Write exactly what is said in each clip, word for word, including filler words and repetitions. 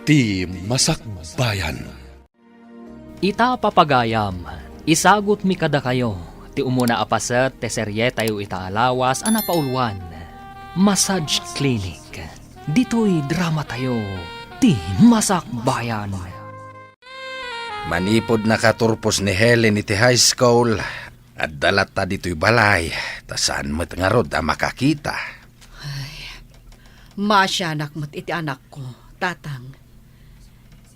Ti Masakbayan. Ita, papagayam, isagutmi kadakayo ti umuna a paset ti serietayo ita a lawas a napauluan, Massage Clinic. Ditoy dramatayo, Ti Masakbayan. Manipud nakaturpos ni Helen iti high school, adda latta ditoy balay, ta saan met ngarud a makakita. Ay, maasianak met iti anakko, Tatang.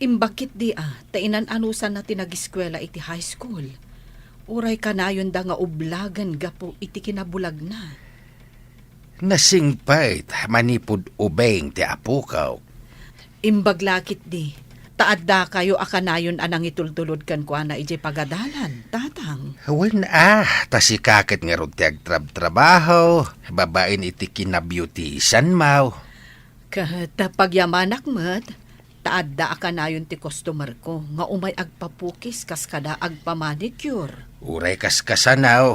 Imbag ketdi a, ta inan-anusanna ti nagiskuela iti high school. Uray kanayonda nga ublagen gapu iti kinabulagna. Nasingpet manipud ubing ti apok. Imbag la ketdi, ta addakayo a kanayon a nangitultulod kenkuana idiay pagadalan, Tatang. Wen a, ta sika ket ngarud ti agtrabtrabaho, babaen iti kinabeautisanmo. Ket pagyamanak met, ta adda a kanayon ti customerko nga umay agpapukis kas kada agpamanicure. Uray kaskasano,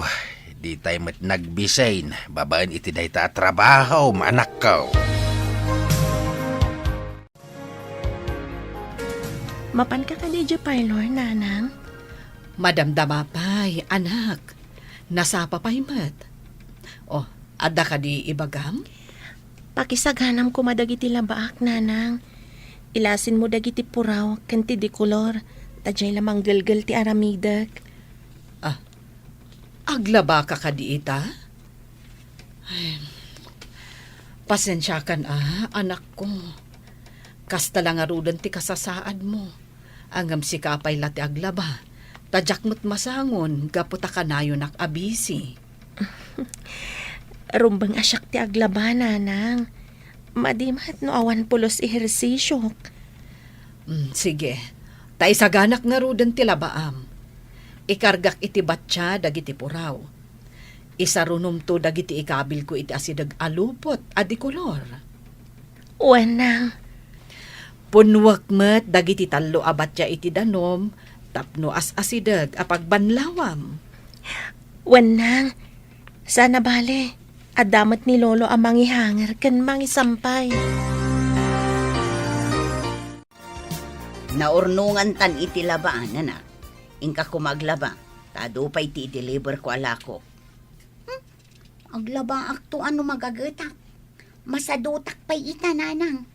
ditay met nagbisin babaen iti dayta a trabahom, anakko. Mapanka kadi idiay parlor, Nanang? Madamdama pay, anak. Nasapa pay met. O, adda kadi ibagam? Pakisaganam koma dagiti labaak, Nanang. Ilasinmo dagiti puraw ken ti dekolor, ta diay la manggelgel ti aramidek. Ah, aglabaka kadi ita? Ay, pasensiakan a, anakko. Kasta la ngaruden ti kasasaadmo. Ngem sika pay la ti aglaba, ta diak met masangon gapu ta kanayonak a busy. Rumbeng a siak ti aglaba, Nanang. Madi met no awan pulos ehersisiok. Mm, sige. Ta isaganak ngaruden ti labaam. Ikargak iti batsia dagiti puraw. Isarunomto dagiti ikabilko iti asideg a lupot a dekolor. Wen, Nang. Punnuek met dagiti tallo a batsia iti danom tapno as-asideg a pagbanlawam. Wen, Nang. Saan a bale, adda met ni Lolo a mangihanger ken mangisampay. Naurnongantan iti laba, nana. Inka koma aglaba, ta adu pay ti i-deliver ko a lako. Hmm? Aglabaakto a no magagetak. Masadutak pay ita, Nanang.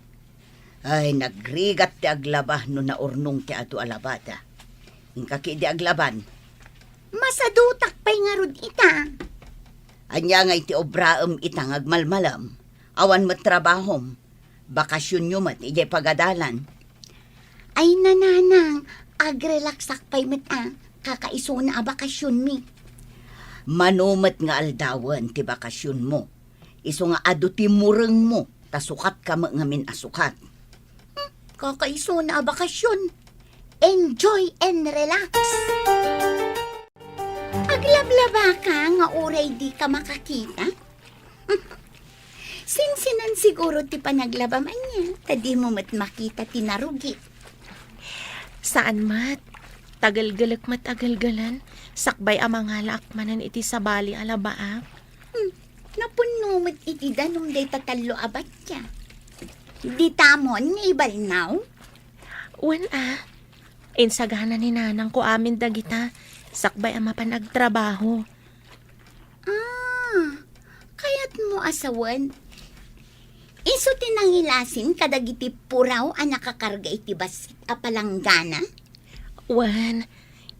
Ay, nagrigat ti aglaba no naurnong ti adu a labada. Inka ketdi aglaban. Masadutak pay ngarud ita. Ania ngay ti obraem ita nga agmalmalem? Awan met trabahom. Bakasionyo met idiay pagadalan. Ay, nanang, agrelaksak pay met a, kakaisuna a bakasionmi. Mano met nga aldawen ti bakasionmo, isu nga adu ti murengmo, ta sukatka met ngamin a sukat. Hmm, kakaisuna a bakasion. Enjoy and relax. Aglablabaka nga uray dika makakita? Sinsinan siguro ti panaglabam ania, ta dimo met makita ti narugi. Saan met. Tagelgelek met a gelgelen, sakbay a mangalaak manen iti sabali a labaak. Hmm, napunno met iti danum dayta tallo a batya. Ditamon nga ibalnaw? Wen a, insagana ni nanangko amin dagita, sakbay a mapan agtrabaho. Ah, kayatmo a sawen, isu ti nangilasin kadagiti puraw a nakakarga iti bassit a palanggana? Wen,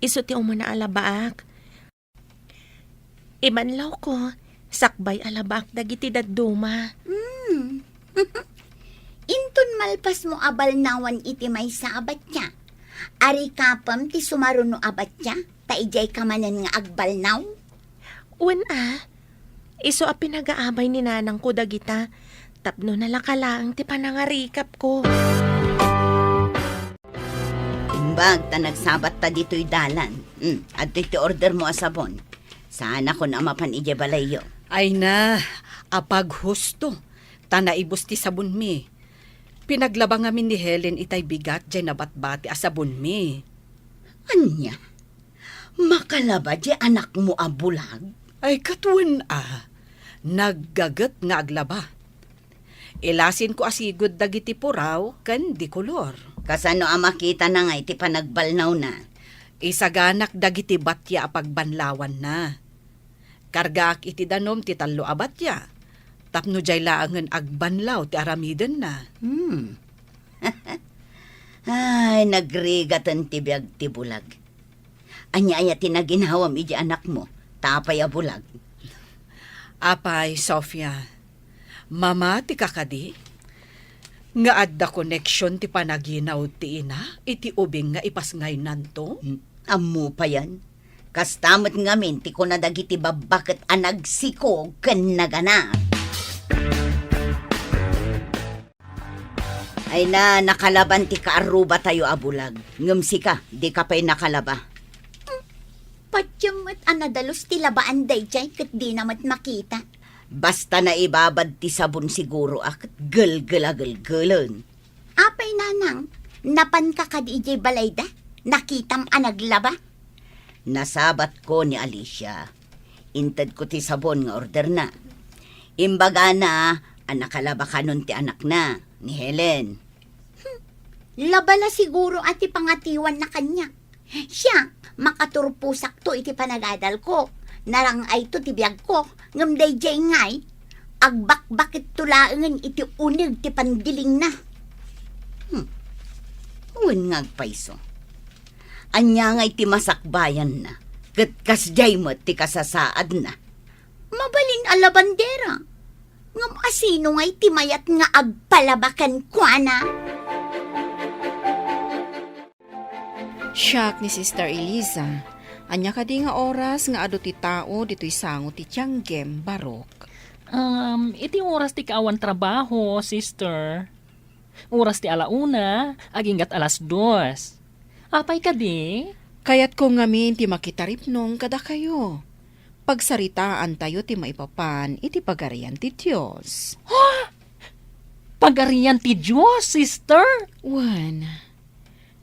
isu ti umuna a labaak. Ibanlawko, sakbay a labaak dagiti dadduma. Hmm. Inton malpasmo a balnawan iti maysa a batya, arikapem ti sumaruno a batya, ta idiayka manen nga agbalnaw? Wen a, isu a pinagaabay ni nanangko dagita, tapno nalaka laeng ti panangarikapko. Imbag ta nagsabatta ditoy dalan. Hmm, adtoy ti ordermo a sabon. Saanakon a mapan idiay balayyo. Ay na, apaghusto, ta naibus ti sabonmi. Pinaglaba ngamin ni Helen itay bigat diay nabatbati a sabonmi. Ania? Makalaba diay anakmo a bulag? Ay, ket wen a, naggaget nga aglaba. Ilasinko a sigud dagiti puraw ken dekolor. Kasano a makitana ngay ti panagbalnawna? Isaganak dagiti batia a pagbanlawanna. Kargaak iti danum ti tallo a batia, tapno diay laengen agbanlaw ti aramidenna. Hmm. Ay, nagrigaten ti biag ti bulag. Ania aya ti naginawam iti anakmo? Tapay a bulag. Apay, Sofia, mamatika kadi nga adda koneksion ti panaginaw ti ina iti ubing nga ipasngaynanto? Hmm, ammo payen. Kasta met ngamin ti kuna dagiti babbaket a nagsikog ken nagana. Ay na, nakalaban ti kaarrubatayo a bulag. Ngem sika, dika pay nakalaba. Hmm, patiem met a nadalus ti labaan daydiay ket dina met makita. Basta naibabad ti sabon siguro a ket gelgel a gelgelen. Apay, nanang, napanka kadi idiay balayda? Nakitam a naglaba? Nasabatko ni Alicia. Intedko ti sabon nga orderna. Imbagana a nakalaba kanon ti anakna, ni Helen. Hmm, laba la siguro a ti pangatiwanna kaniak. Siak, makaturposakto iti panagadalko. Narang-ayto ti biagko, ngem daydiay ngay, agbakbaketto laengen iti uneg ti pandilingna. Hmm. Wen nga agpayso. Ania ngay ti masakbayanna? Ket kasdiay met ti kasasaadna. Mabalin a labandera. Ngem asino ngay ti mayat nga agpalaba kenkuana? Siak ni Sister Eliza. Ania kadi nga oras nga adu ti tao ditoy sango ti tianggem, Barok? Um, iti oras ti kaawan trabaho, sister. Oras ti ala una, aginggat alas dos. Apay kadi? Kayatko ngamin ti makitaripnong kadakayo. Pagsaritaantayo ti maipapan iti Pagarian ti Dios. Ha? Pagarian ti Dios, sister? Wen,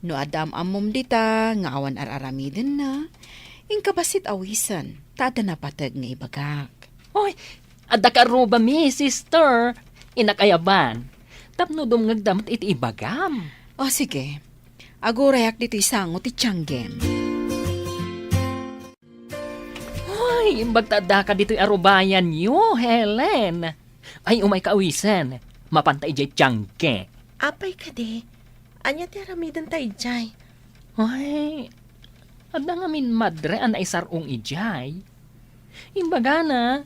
no adda am-ammom dita nga awan ar-aramidenna, inka bassit awisen, ta adda napateg nga ibagak. Oy, adda karrubami, sister. Inak ayaban. Tapno dumngegda met iti ibagam. O, sige. Agurayak ditoy sango ti tianggem. Ay, imbag ta addaka ditoy arubayanyo, Helen. Ay, umayka awisen. Mapanta idiay tiangge. Apay kadi, ania ti aramidenta idiay? Ay, adda ngamin madre a naisar-ong idiay. Imbagana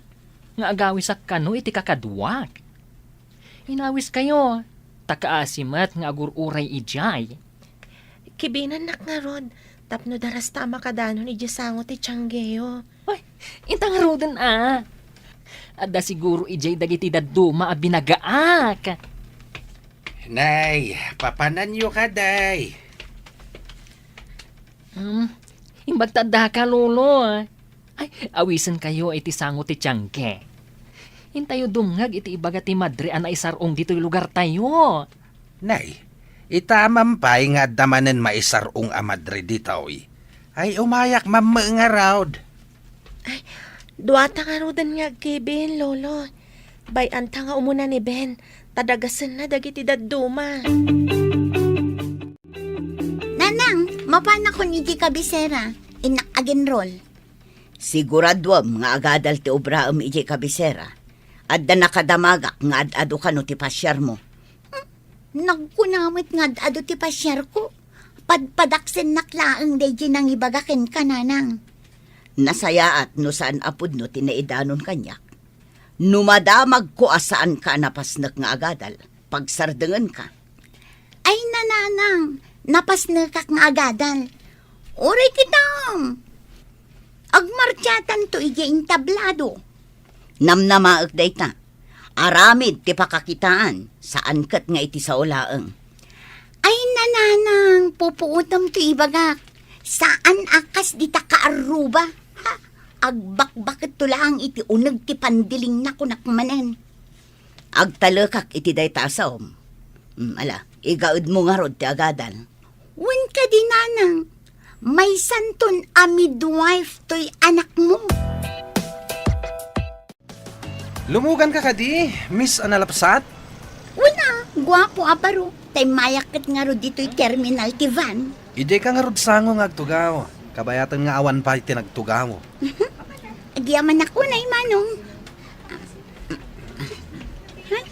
nga agawisak kano iti kakaduak. Inawiskayo, ta kaasi met nga agur-uray idiay. Kibinennak ngarud, tapno darasta a makadanon idiay sango ti tianggeyo. Ay, inta ngaruden a. Adda siguro idiay dagiti dadduma a binagaak. Nay, papananyo kadi. Hmm, imbag ta addaka, Lolo. Ay, awisenkayo iti sango ti tiangge. Intayo dumngeg iti ibaga ti madre a naisar-ong ditoy lugartayo. Nay, ita man pay nga adda manen maisar-ong a madre ditoy. Ay, umayak mammet ngarud. Ay, duata ngaruden nga agkibin, Lolo. Bay-anta nga umuna ni Ben, ta dagasenna dagiti dadduma. Nanang, mapanakon iti kabisera, innak agenrol. Siguraduem nga agadal ti obraem idiay kabisera. Adda nakadamagak nga ad-adu kano ti pasiarmo. Hmm, nagkuna met nga ad-adu ti pasiarko. Padpadaksennak laeng daydi nangibaga kenka, Nanang. Nasayaat no saan a pudno ti naidanon kaniak. No madamagko a saanka a napasnek nga agadal, pagsardengenka. Ay, Nanang, napasnekak nga agadal. Uray kitam! Agmartiatanto idiay entablado. Namnamaek dayta. Aramid ti pakakitaan, saan ket nga iti sao laeng. Ay, Nanang, pupuotem ti ibagak. Saan a kas dita kaarruba. Ha? Agbakbaketto laeng iti uneg ti pandilingna, kunak manen. Agtalekak iti dayta a saom. Mm, ala, igaedmo ngarud ti agadal. Wen kadi, Nanang, maysanton a midwife toy anakmo. Lumuganka kadi, Miss Analapsat? Guapo a baro, ta immayak ket ngarud ditoy terminal ti van. Idiay ka ngarud sango nga agtugaw. Kabayatan nga awan pay ti nagtugaw. Agyamanak unay, Manong. Ay,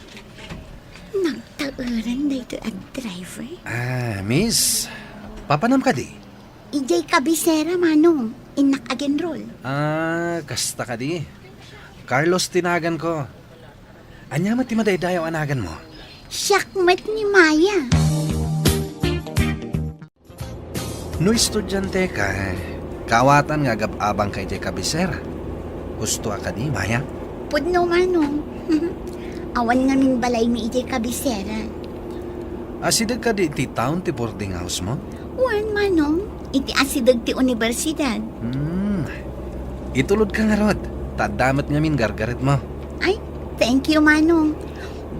nagtaeran daytoy a driver. Ah, miss, papanam kadi? Idiay kabisera, Manong. Innak agenrol. Ah, kasta kadi. Carlos ti naganko. Ania met ti madaydayaw a naganmo? Siak met ni Maya. No estudiante ka, kaawatan nga agab-abang ka idiay kabisera. Husto a kadi, Maya? Pudno, Manong. Awan ngamin balaymi idiay kabisera. Asideg kadi iti town ti boarding house mo? Wen, Manong. Iti asideg ti universidad. Hmm. Itulod ka ngarud, ta adda met ngamin gargaretmo. Ay, thank you, Manong.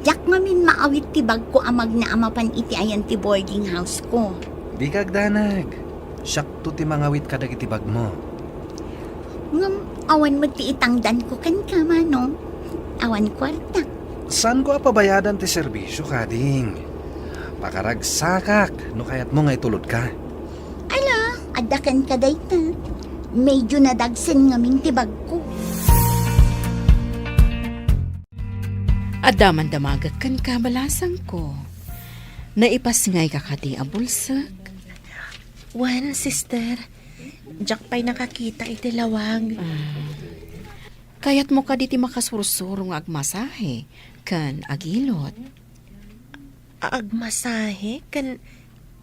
Diak ngamin maawit ti bagko a magna a mapan iti ayan ti boarding house ko. Dika agdanag. Siakto ti mangawit kadagiti bagmo. Ngem awan met ti itangdanko kenka, Manong. Awan kuarta. Saanko a pabayadan ti serbisio, kading. Pakaragsakak no kayatmo nga itulod ka. Ala, adda kenka dayta. Medyo nadagsen ngamin ti bagko. Adda man damagek kenka, balasangko. Naipasngayka kadi a bulsek? Wen, sister. Diak pay nakakita iti lawag. Ah. Kayatmo kadi ti makasursuro nga agmasahe ken agilot? Agmasahe ken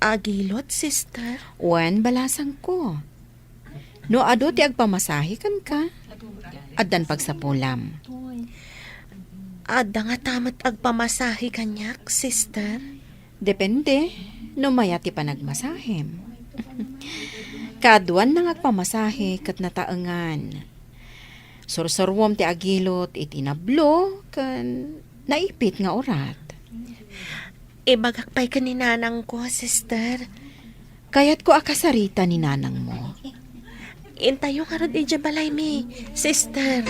agilot, sister? Wen, balasangko. No adu ti agpamasahe kenka, addan pagsapulam. Adda ngata met agpamasahe kaniak, sister? Depende no mayat ti panagmasahem. Kaaduanna nga agpamasahe ket nataengan. Sursuruem ti agilot iti nablo ken naipit nga urat. Ibagak pay ken ni nanangko, sister. Kayatko a kasarita ni nanangmo. Intayo ngarud idiay balaymi, sister.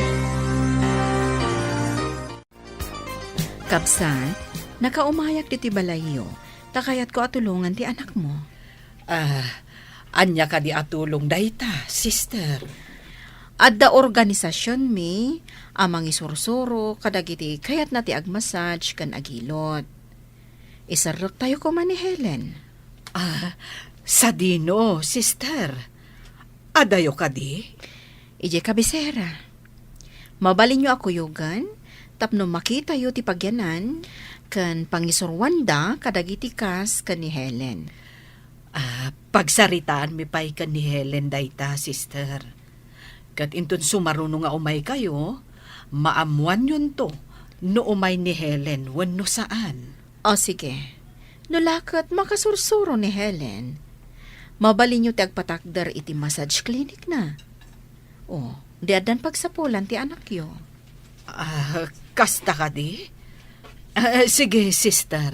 Kabsat, nakaumayak ditoy balayyo, ta kayatko a tulongan ti anakmo. Ah, ania kadi a tulong dayta, sister? Adda organisasionmi a mangisursuro kadagiti kayatna ti agmassage ken agilot. Iserrektayo koma ni Helen. Ah, sadino, sister? Adayo kadi? Idiay kabisera. Mabalinyo a kuyogan tapno makitayo ti pagyanan ken pangisuruanda kadagiti kas ken ni Helen. Ah, pagsaritaanmi pay ken ni Helen dayta, sister. Ket inton sumaruno nga umaykayo, maammoanyonto no umay ni Helen wenno saan. O, sige. No la ket makasursuro ni Helen, mabalinyo ti agpatakder iti massage clinic na. O, di addan pagsapulan ti anakyo. Ah, kasta kadi? Ah, sige, sister.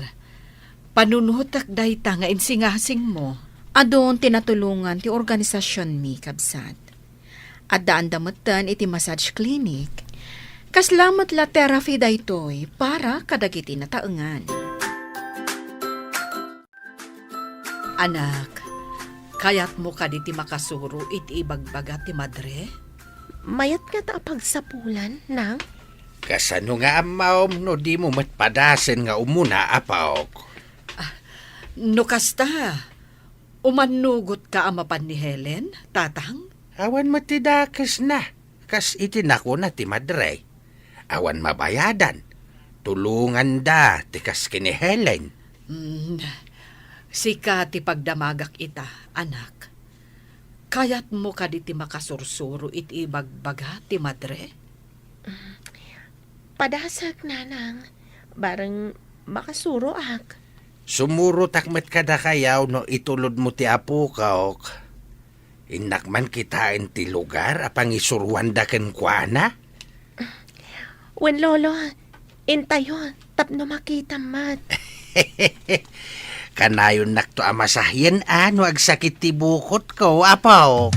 Panunotek dayta nga insingasingmo. Adun ti natulongan ti organisasionmi, kabsat. Addaanda metten iti massage clinic. Kasla met la therapy daytoy para kadagiti nataengan. Anak, kayatmo kadi ti makasuro iti ibagbaga ti madre? Mayat ngata a pagsapulan, nang? Kasano nga ammom no dimo met padasen nga umuna, apok? Ah, no kasta, umannugotka a mapan ni Helen, tatang? Awan met ti dakesna, kas iti nakuna ti madre. Awan mabayadan. Tulonganda ti kas ken ni Helen. Mm, sika ti pagdamagak ita, anak. Kayatmo kadi ti makasursuro iti ibagbaga ti madre? Padasek, nanang. Bareng makasuroak. Sumurotak met kadakayaw no itulodmo ti apok. Innak man kitaen ti lugar a pangisuroanda kenkuana. Wen, Lolo, intayo tapno makitam met. Kanayonnakto a masahien a no agsakit ti bukotko, apo.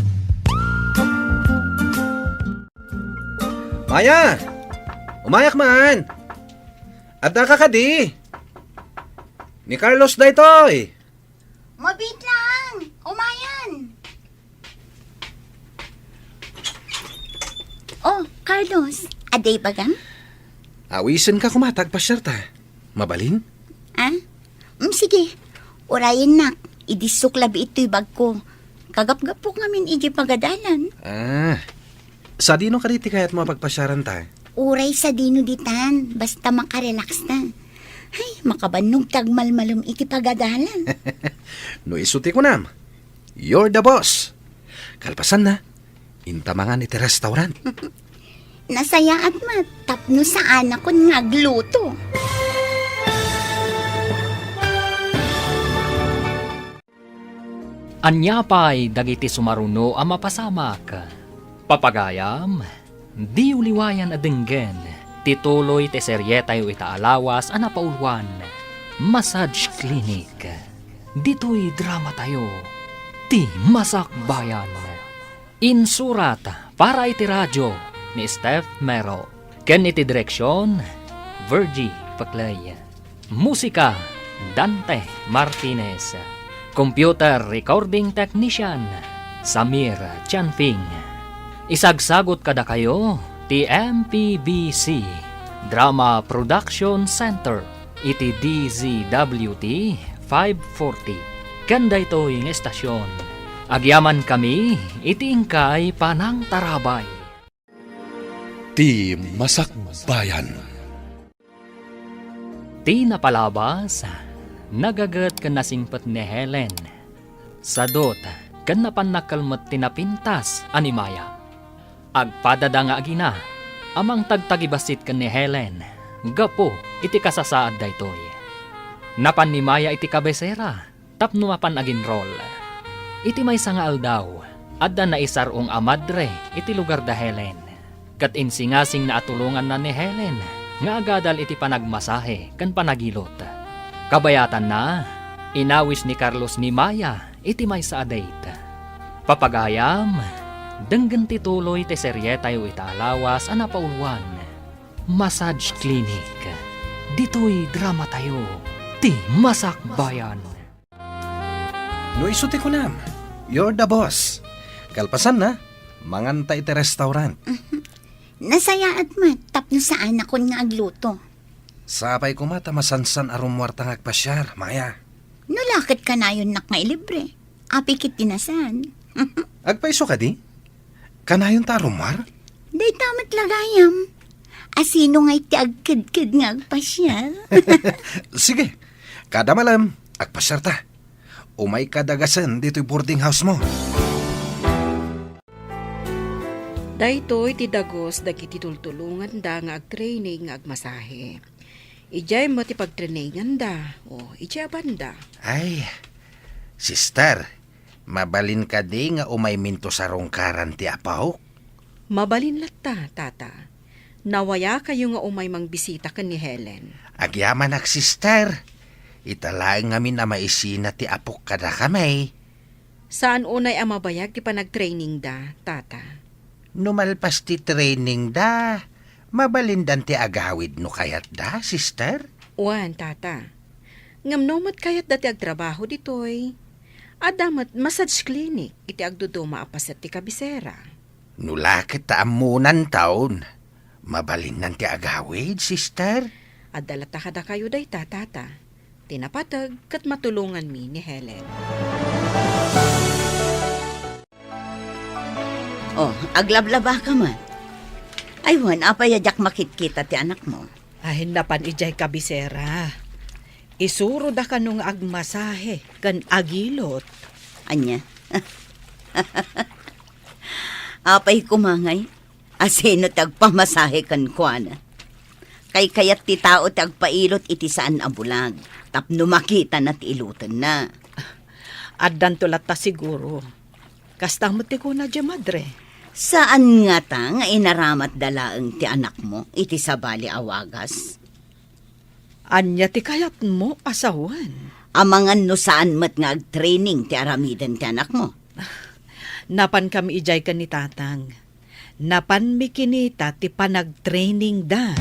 Maya! Umayak man! Addaka kadi? Ni Carlos daytoy! Mabit lang! Umayan! Oh, Carlos, adda ibagam? Awisenka koma ta agpasiarta. Mabalin? Ah? Mm, sige. Urayennak, idisso labi itoy bagko. Kagapgapok ngamin iti pagadalan. Ah. Sadino kadi ti kayatmo a pagpasiaranta? Uray sadino ditan, basta makarelaxta. Ay, makabannog ti agmalmalem iti pagadalan. No isu ti kunam, you're the boss. Kalpasanna, inta mangan iti restaurant. Nasayaat met, tapno saanakon nga agluto. Ania pay dagiti sumaruno a mapasamak? Papagayam, diyo liwayan a denggen ti tuloy ti serietayo ita a lawas a napauluan, Massage Clinic. Ditoy dramatayo, ti Masakbayan. Insurat para iti radio ni Steph Mero ken iti direksion, Virgie Paclay. Musika, Dante Martinez. Computer recording technician, Samir Chanfing. Isagsagot kadakayo ti M P B C Drama Production Center iti D Z W T five forty. Ken daytoy nga estasyon, agyamankami iti inkay panangtarabay. Ti Masakbayan. Ti napalabas, nagaget ken nasingpet ni Helen. Sadut, ken napan nakelmet ti napintas a ni Maya. Agpadada nga agina a mangtagtagibassit ken ni Helen gapu iti kasasaad daytoy. Napan ni Maya iti kabesera tapno mapan aginrol. Iti maysa nga aldaw, adda naisar-ong a madre iti lugar da Helen, ket insingasingna a tulonganna ni Helen nga agadal iti panagmasahe ken panagilot. Kabayatanna, inawis ni Carlos ni Maya iti maysa a date. Papagayam, denggen ti tuloy ti serietayo ita a lawas a napauluan, Massage Clinic. Ditoy dramatayo, ti Masakbayan. No isu ti kunam, you're the boss. Kalpasanna, manganta iti restaurant. Nasayaat met, tapno saanakon nga agluto. Sapay koma ta masansan a rummuarta nga agpasiar, Maya. No la ket kanayonnak nga ilibre. Apay ket ti nasan. Agpayso kadi? Kanayonta a rummuar? Dayta met la gayam. A sino ngay ti agkedked nga agpasiar? Sige, kada malem, agpasiarta. Umayka dagasen ditoy boarding house mo. Daytoy ti dagus dagiti tultulonganda nga agtraining nga agmasahe. Idiay met ti pagtraininganda, o idiay a banda. Ay, sister, mabalin kadi nga umayminto sarungkaran ti apok? Mabalin latta, tata. Nawayakayo nga umay mangbisita ken ni Helen. Agyamanak, sister. Ita laeng ngamin a maisina ti apok kadakami. Saan unay a mabayag ti panagtrainingda, tata? No malpas ti trainingda, mabalindan ti agawid no kayatda, sister? Wen, tata. Ngem no met kayatda ti agtrabaho ditoy, adda met massage clinic iti agduduma a paset ti kabisera. No la ket ta ammonanton, mabalinnan ti agawid, sister? Adda latta kadakayo dayta, tata. Ti napateg ket matulonganmi ni Helen. Oh, aglablabaka met. Ay wen, apay a diak makitkita ti anakmo? Ay, napan idiay kabisera. Isuroda kano nga agmasahe ken agilot. Ania? Apay koma ngay? A sino ti agpamasahe kenkuana? Kaykayat ti tao ti agpailot iti saan a bulag tapno makitana ti ilotenna. Addanto latta siguro. Kasta met ti kuna diay madre. Saan ngata nga inaramatda laeng ti anakmo iti sabali a wagas? Ania ti kayatmo a sawen? Amangan no saan met nga agtraining ti aramiden ti anakmo? Napankami idiay ken ni Tatang. Napanmi kinita ti panagtrainingda.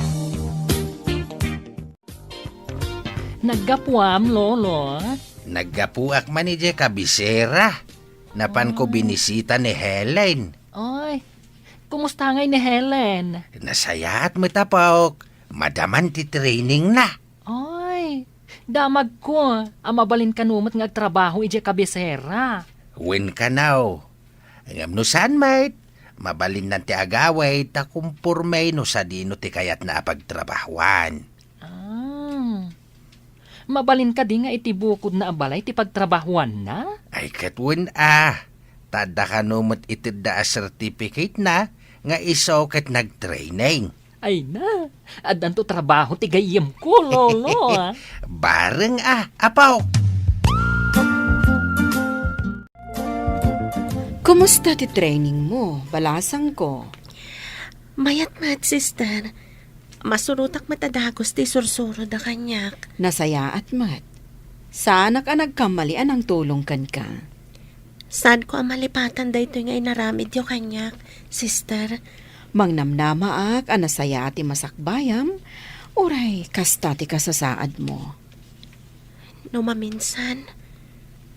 Naggapuam, Lolo? Naggapuak man idiay kabisera. Napanko Ah. binisita ni Helen. Ay, kumusta ngay ni Helen? Nasayaat met, apok. Madaman ti training na. Ay, damagko a mabalin kano met nga agtrabaho idiay kabisera. Wen kanaw. Ngem no saan met, mabalinnan ti agawid ta kumporme no sadino ti kayatna a pagtrabahoan. Ah. Mabalin kadi nga iti bukodna a balay ti pagtrabahoanna? Ay, ket wen a. Ta adda kano met itedda a certificate na nga isu ket nagtraining. Ay na, addanto trabaho ti gayyemko, Lolo, ah. Bareng a, apo. Kumusta ti training mo, balasangko? Mayat met, sister. Masurotak met a dagus ti sursuro da kaniak. Nasayaat met. Saanak a nagkammali a nangtulong kenka. Saanko a malipatan daytoy nga inaramidyo kaniak, sister. Mangnamnamaak a nasayaat ti masakbayam, uray kasta ti kasasaadmo. No maminsan,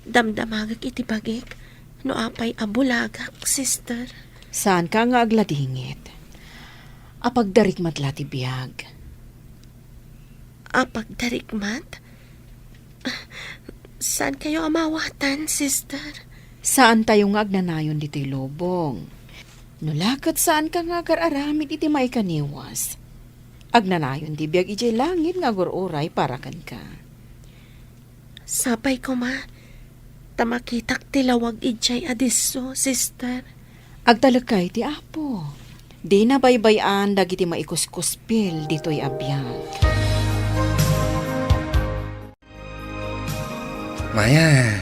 damdamagek iti bagik no apay a bulagak, sister. Saanka nga agladingit. Apagdarikmat la ti biag. Apagdarikmat? Saankayo a maawatan, sister? Saantayo nga agnanayon ditoy lubong. No la ket saanka nga agar-aramid iti maikaniwas, agnanayon ti biag idiay langit nga agur-uray para kenka. Sapay koma, ta makitak ti lawag idiay a disso, sister. Agtalekka iti Apo. Dina baybay-an dagiti maikuskuspil ditoy a biag. Maya,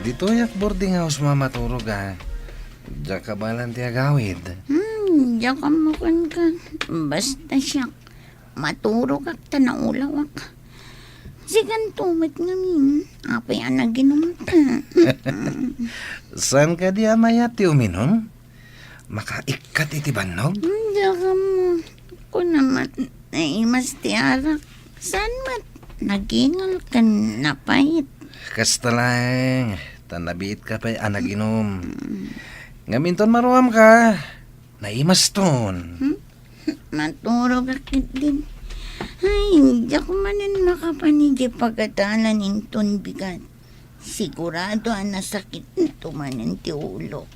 ditoyak boarding house a maturog a. Diak kabaelan ti agawid. Hmm, diak ammo kenka. Basta siak, maturogak ta naulawak. Sikanto met ngamin, apay a naginumta. Saan kadi a mayat ti uminum? Makaikkat iti bannog? Diak ammo. Kuna met, naimas ti arak. Saan met? Nagingal ken napait. Kasta laeng, ta nabiitka pay a naginum. Ngem inton maruamka, naimaston. Hmm? Maturogak ketdin. Ay, diak manen makapan idiay pagadalan inton bigat. Sigurado a nasakitto manen ti ulok.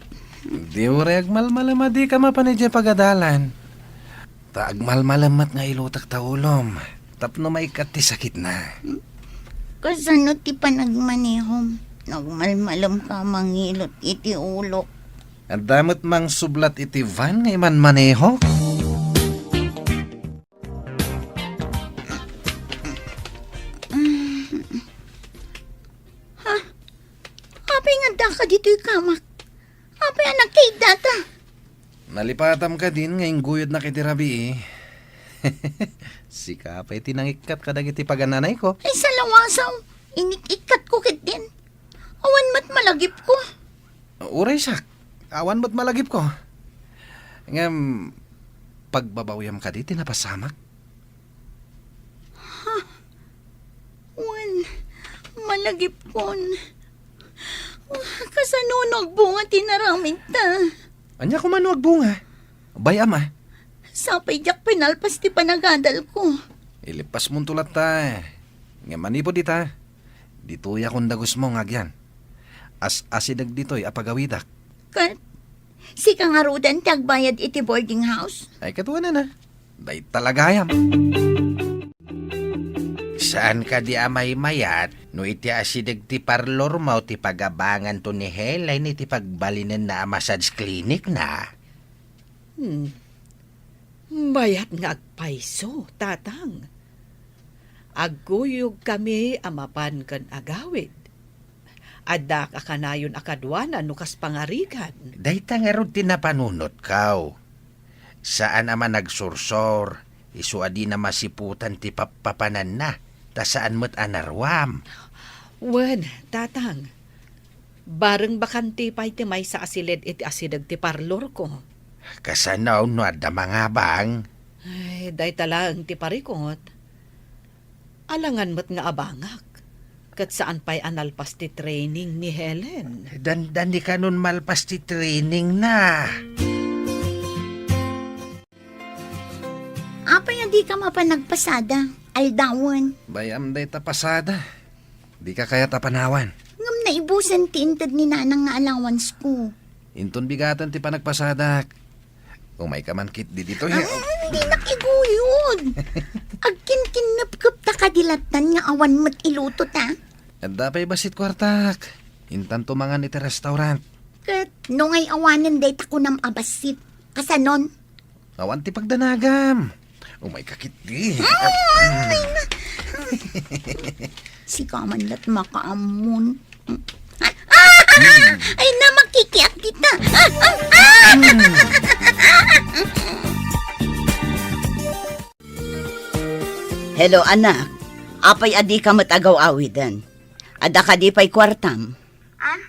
Di uray agmalmalem a dika mapan idiay pagadalan. Ta agmalmalem met nga ilutek ta ulom tapno maikkat ti sakitna. Kasano ti panagmanehom no agmalmalemka a mangilot iti ulok? Adda met mangsublat iti van nga imanmanehok? Ha? Apay nga addaka ditoy kamak? Apay a nagkaiddata? Nalipatam kadin nga ingguyodnak iti rabii. Sika pay ti nangikkat kadagiti pagananayko. Ay, salawasaw, inik-ikkatko ketdin. Awan met malagipko. Uray siak, awan met malagipko. Ngem, pagbabawiam kadi ti napasamak? Ha? Wen, malagipkon. Kasano no agbunga ti naramidta? Ania koma no agbunga? Bay-am a. Sapay diak pinalpas ti panagadalko. Ilipasmonto latta. Ngem manipud ita, ditoyak dagusmo nga agyan. As-asideg ditoy a pagawidak. Ket sika ngaruden ti agbayad iti boarding house? Ay, ket wen a. Dayta la gayam. Saan kadi a maymayat no iti asideg ti parlormo ti pagabanganto ni Helen iti pagbalinenna a massage clinic na? Hmm. Mayat nga agpayso, Tatang. Agguyogkami a mapan ken agawid. Addaak a kanayon a kaduana no kas pangarigan. Dayta ngarud ti napanunotko. Saan a managsursor, isu a dina masiputan ti pappapananna, ta saan met a naruam. Wen, Tatang. Bareng bakante pay ti maysa a siled iti asideg ti parlorko. Kasano no adda mangabang? Ay, dayta laeng ti parikot. Alangan met nga abangak. Ket saan pay a nalpas ti training ni Helen. Dandani kanon malpas ti training na. Apay a dika mapan nagpasada, aldawen? Bay-am dayta pasada. Dika kayat a panawan. Ngem naibusen ti inted ni Nanang nga allowance ko. Inton bigaten ti panagpasadak. Umayka man ketdi ditoy. Ah, dinak iguyod. Agkinkinnepkep ta kadi lattan nga awan met iluto ta. Adda pay bassit kuartak. Intanto mangan iti restaurant. Ket no ngay awanen dayta kunam a bassit, kasanon? Awan ti pagdanagam. Umayka ketdi. Ay, na. Sika man lat makaammon. Ay, na, makikiak kita. Hello, anak. Apay a dika met agaw-awiden? Adda kadi pay kuartam? Ah?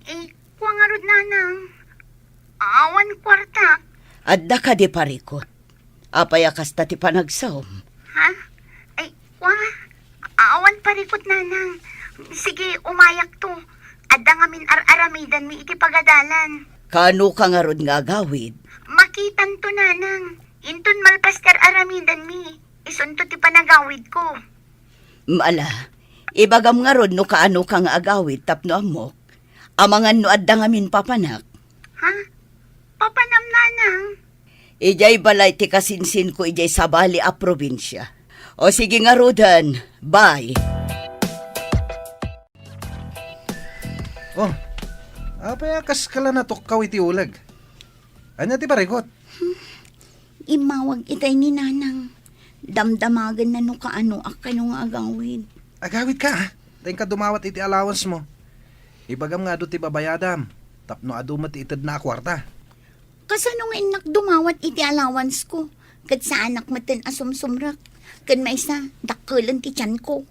Eh, kua ngarud, Nanang. Awan kuarta. Adda kadi parikut? Apay a kasta ti panagsaom? Ha? Ay, kua, awan parikut, Nanang. Sige, umayakto. Adda ngamin ar-aramidanmi iti pagadalan. Kaano ka ngarud nga agawid? Makitanto, Nanang. Inton malpas ti ar-aramidanmi, isunto ti panagawidko. Ala, ibagam ngarud no kaano ka nga agawid tapno ammok. Amangan no adda ngamin papanak. Ha? Papanam, Nanang? Idiay balay ti kasinsinko idiay sabali a probinsia. O sige ngaruden, bye. Oh, apay a kas ka la natukkaw iti uleg? Ania ti parikut? Immawag itay ni Nanang. Damdamagenna no kaanoak kano nga agawid. Agawid ka, ah. Ta inka dumawat iti allowance mo. Ibagam nga adu ti babayadam, tapno adu met ti itedna a kuarta. Kasano nga innak dumawat iti allowance ko? Ket saanak metten a sumsumrek. Ken maysa, dakkelen ti tianko.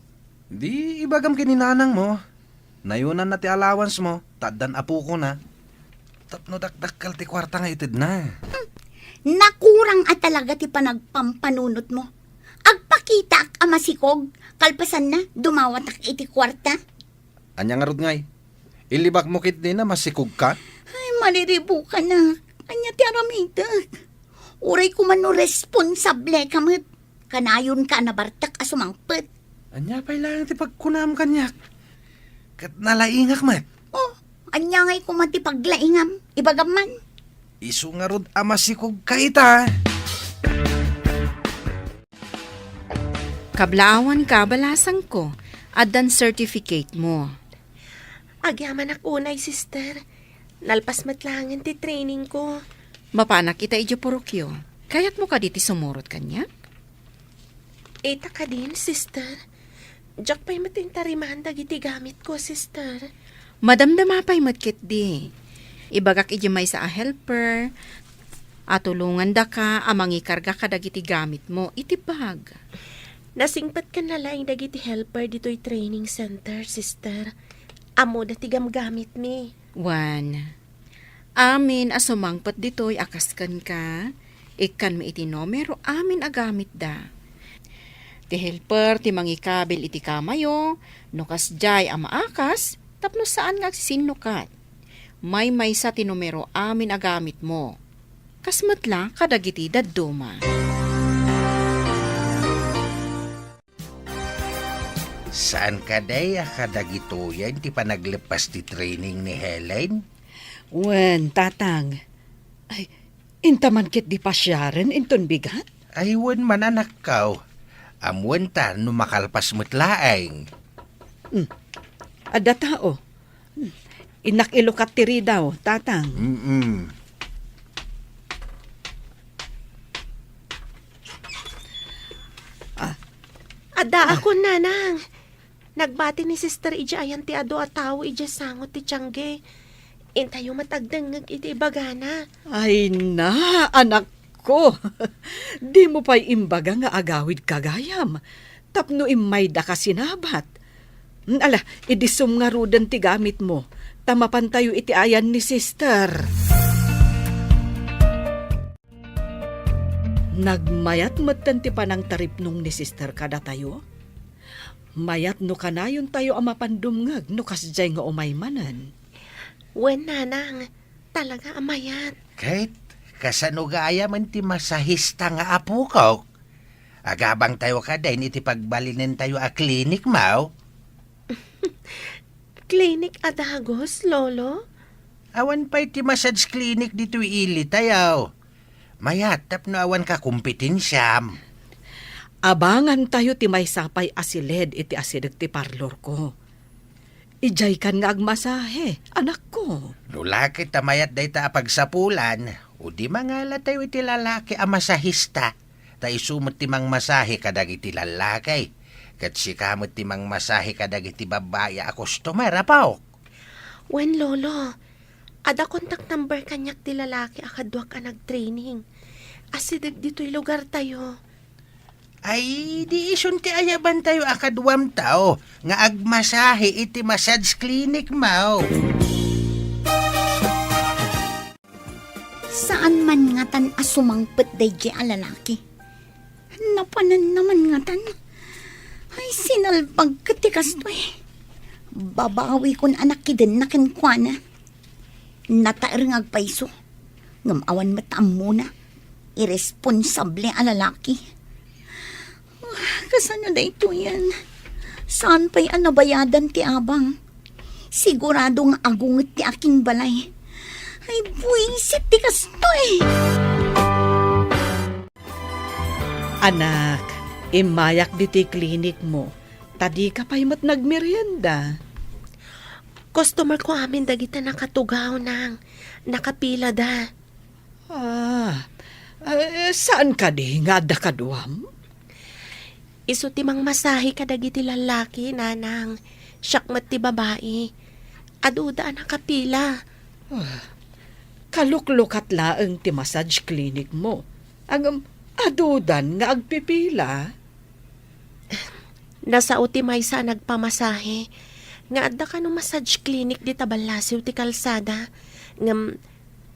Di ibagam ken ni Nanang mo. Nayonanna ti allowance mo, ta addan apokona. Tapno dakdakkel ti kuarta nga itedna. Hmm. Nakurang a talaga ti panagpampanunot mo. Agpakitaak a masikog, kalpasanna, dumawatak iti kuarta. Ania ngarud ngay? Ilibak mo ketdin a masikog ka? Ay, maliribukanak. Ania ti aramidek? Uray koma no responsable ka met. Kanayon ka a nabartek a sumangpet. Ania pay laeng ti pagkunam kaniak? Ket nalaingak met. Oh, ania ngay koma ti paglaingam? Ibagam man. Isu ngarud a masikog ka ita. Kablaawan ka, balasangko, addan certificate mo. Agyamanak unay, sister. Nalpas met laengen ti training ko. Mapanak ita idiay purokyo. Kayatmo kadi ti sumurot kaniak? Ita kadin, sister. Diak pay met intariman dagiti gamitko, sister. Madamdama pay met ketdi. Ibagak idiay maysa a helper a tulongandaka a mangikarga kadagiti gamitmo iti bag. Nasingpetkan laeng dagiti helper ditoy training center, sister. Ammoda ti gamgamitmi. Wen, amin a sumangpet ditoy a kas kenka, ikkanmi iti numero amin a gamitda. Ti helper ti mangikabil iti kamayo, no kasdiay a maakas, tapno saan nga agsisinnukat. Maymaysa ti numero amin a gamitmo. Kas met la kadagiti dadduma. Saan kadi a kadagitoyen ti panagleppas ti training ni Helen? Wen, Tatang. Ay, inta man ketdi pasiaren inton bigat? Ay, wen man, anakko. Ammoenta no makalpas met laeng. Hmm. Adda tao. Innak ilukat ti ridaw, Tatang. Mm-mm. Ah. Addaakon, Nanang. Nagbati ni Sister idiay ayan ti adu a tao idiay sangot ti tiangge. Intayo met agdengngeg iti ibagana. Ay na, anak ko, dimo pay imbaga nga agawid ka gayam, tapno immaydaka sinabat. Ala, idisom ngaruden ti gamitmo, ta mapantayo iti ayan ni Sister. Nagmayat metten ti panangtaripnong ni Sister kadatayo. Mayat no kanayontayo a mapan dumngeg no kasdiay nga umay manen. Wen, Nanang, talaga a mayat. Ket, kasano gayam ti masahista nga apokok? Agabangtayo kadin iti pagbalinentayo a klinik, maw? Klinik a dagus, Lolo? Awan pay ti massage clinic ditoy ilitayo. Mayat tapno awan kakompetensiam. Abangantayo ti maysa pay a siled iti asideg ti parlorko. Idiaykan nga agmasahe, anakko. No la ket ta mayat dayta a pagsapulan, o di mangalatayo iti lalaki a masahista, ta isu met ti mangmasahe kadagiti lallaki. Ket sika met ti mangmasahe kadagiti babbai a customer, apok. Wen, Lolo. Adda contact number kaniak ti lalaki a kaduak a nagtraining. Asideg ditoy lugartayo. Ay, di isun ti ayabantayo a kaduamtayo nga agmasahe iti massage clinic, maw? Saan man ngatan a sumangpet daydiay a lalaki. Napananna man ngatan. Ay, sinalbag ket ti kastoy. Babawikon a nakidenna kenkuana. Nataer nga agpayso. Ngem awan met ammona. Irresponsable a lalaki. Ah, kasano daytoyen? Saan pay a nabayadan ti abang? Sigurado nga agunget ti aking balay. Ay, buisit ti kastoy! Anak, immayak ditoy klinik mo, ta dika pay met nagmerienda. Customer ko amin dagiti nakatugaw, Nang. Nakapila da. Ah, eh, saan kadi nga adda kaduam? Isu ti mangmasahe kadagiti lallaki, Nanang. Siak met ti babai. Aduda a nakapila. Ah, kaluklukat laeng ti massage clinic mo. Ngem, adudan nga agpipila. Nasao ti maysa a nagpamasahe nga adda kano massage clinic dita ballasiw ti kalsada. Ngem,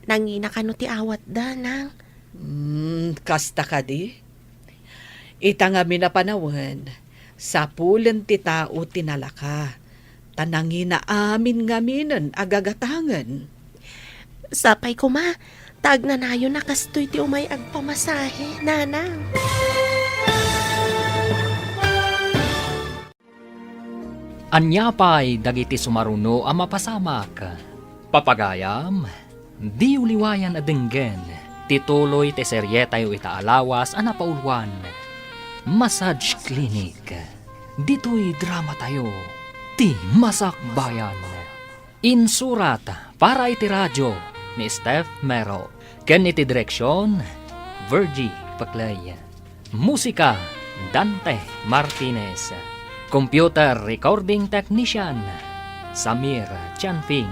nangina kano ti awatda, Nang. Hmm, kasta kadi? Ita ngamin a panawen, sapulen ti tao ti nalaka, ta nangina amin ngaminen a gagatangen. Sapay koma, ta agnanayon a kastoy ti umay agpamasahe, Nanang. Ania pay dagiti sumaruno a mapasamak? Papagayam, diyo liwayan a denggen ti tuloy ti serietayo ita a lawas a napauluan, Massage Clinic. Ditoy dramatayo, ti Masakbayan. Insurat para iti radio ni Steph Mero, ken iti direksion, Virgie Paclay. Musika, Dante Martinez. Computer recording technician, Samir Chanfing.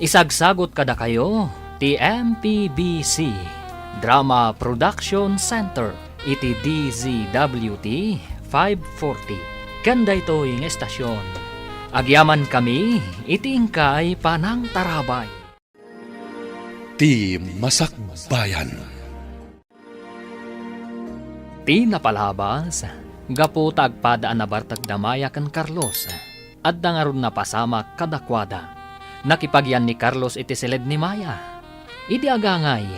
Isagsagot kadakayo ti M P B C Drama Production Center iti D Z W T five forty ken daytoy nga estasion. Agyamankami iti inkay panangtarabay. Ti Masakbayan. Ti napalabas, gapu ta agpada a nabartek da Maya ken Carlos, adda ngarud napasamak kadakuada. Nakipagyan ni Carlos iti siled ni Maya. Idi agangay,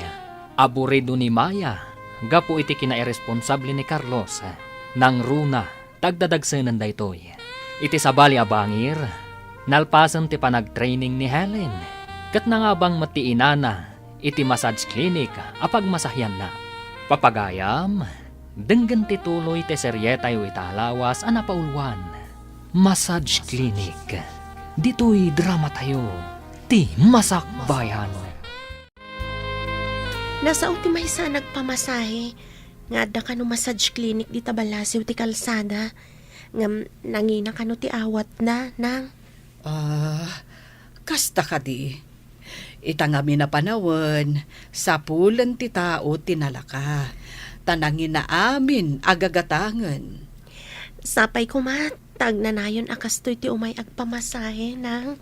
aburido ni Maya gapu iti kinairresponsable ni Carlos. Nangruna ta agdadagsenen daytoy. Iti sabali a bangir, nalpasen ti panagtraining ni Helen, ket nangabang met ti inana iti massage clinic a pagmasahianna. Papagayam, denggen ti tuloy ti serietayo ita a lawas a napauluan, Massage Clinic. Ditoy dramatayo, ti Masakbayan. Nasao ti maysa a nagpamasahe nga adda kano massage clinic dita ballasiw ti kalsada, ngem nangina kano ti awatna, Nang. Ah, kasta kadi. Ita ngamin a panawen, sapulen ti tao ti nalaka, ta nangina amin a gagatangen. Sapay koma, ta agnanayon a kastoy ti umay agpamasahe, Nang.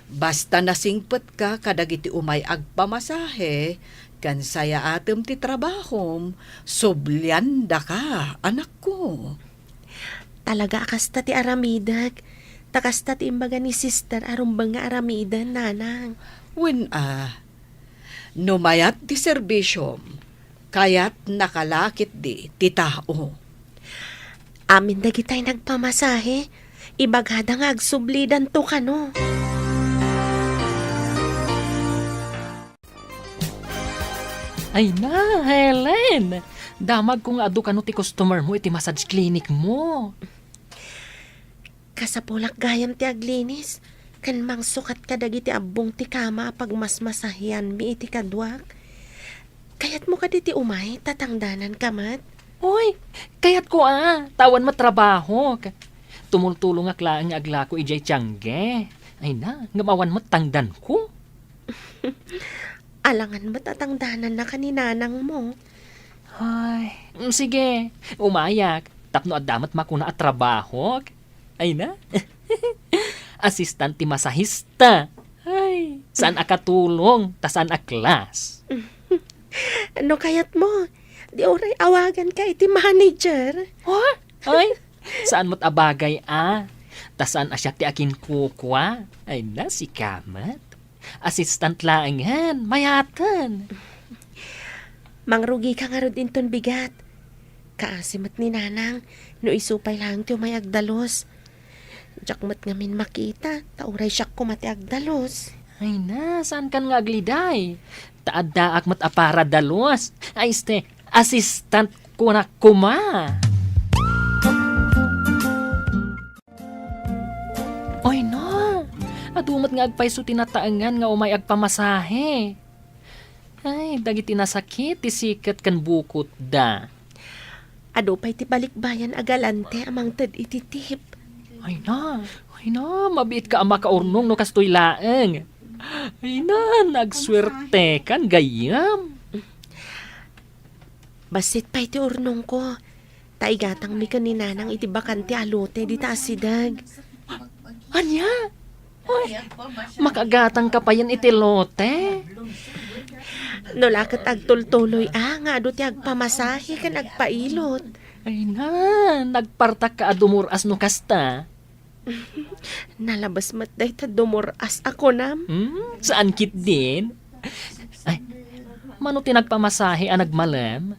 Basta nasingpetka kadagiti umay agpamasahe, ken sayaatem ti trabahom, subliandaka, anakko. Talaga a kasta ti aramidek. Ta kasta ti imbaga ni sister a rumbeng nga aramiden, nanang. Wen a, no mayat ti serbisyom, kayatnaka la ketdi ti tao. Amin dagitay nagpamasahe, ibagada nga agsublidanto kano. Ay na, Helen! Damagko nga adu kano ti customer mo iti massage clinic mo. Kasapulak gayam ti aglinis, ken mangsukat kadagiti abbong ti kama a pagmasmasahianmi iti kaduak. Kayatmo kadi ti umay, ta tangdananka met? Oy, kayatko a, ta awan met trabahok. Tumultulongak laeng nga aglako idiay tiangge. Ay na, ngem awan met tangdanko. Alangan met a tangdanannaka ni nanangmo. Ay, mm, sige, umayak. Tapno adda met makuna a trabahok. Ay na. Assistant ti masahista. Ay, saan a katulong, ta saan a class. No kayatmo, di uray awaganka iti manager. Ha? Ay, saan met a bagay a. Ta saan a siak ti akinkukua. Ay na, sika met. Assistant laengen, mayaten. Mangrugika ngarud inton bigat. Kaasi met ni nanang, no isu pay laeng ti umay agdalus. Diak met ngamin makita, ta uray siak koma ti agdalus. Ay na, saankan nga agliday? Ta addaak met a para dalus. Ay, este, assistant kunak koma. Ay na, adu met nga agpayso ti nataengan nga umay agpamasahe. Ay, dagiti nasakit ti siket ken bukotda. Adu pay ti balikbayan a galante a mangted iti tip. Ay na, ay na, mabiitka a makaurnong no kastoy laeng. Ay na, nagsuertekan gayyem. Bassit pay ti urnongko. Ta igatangmi ken ni nanang iti bakante a lote dita a sideg. Ania? Uy, makagatangka payen iti lote? No la ket agtultuloy a nga adu ti agpamasahe ken agpailot. Ay na, nagpartakka a dumur-as no kasta. Nalabes met dayta dumur-as a kunam. Hmm, saan ketdin? Ay, mano ti nagpamasahe a nagmalem?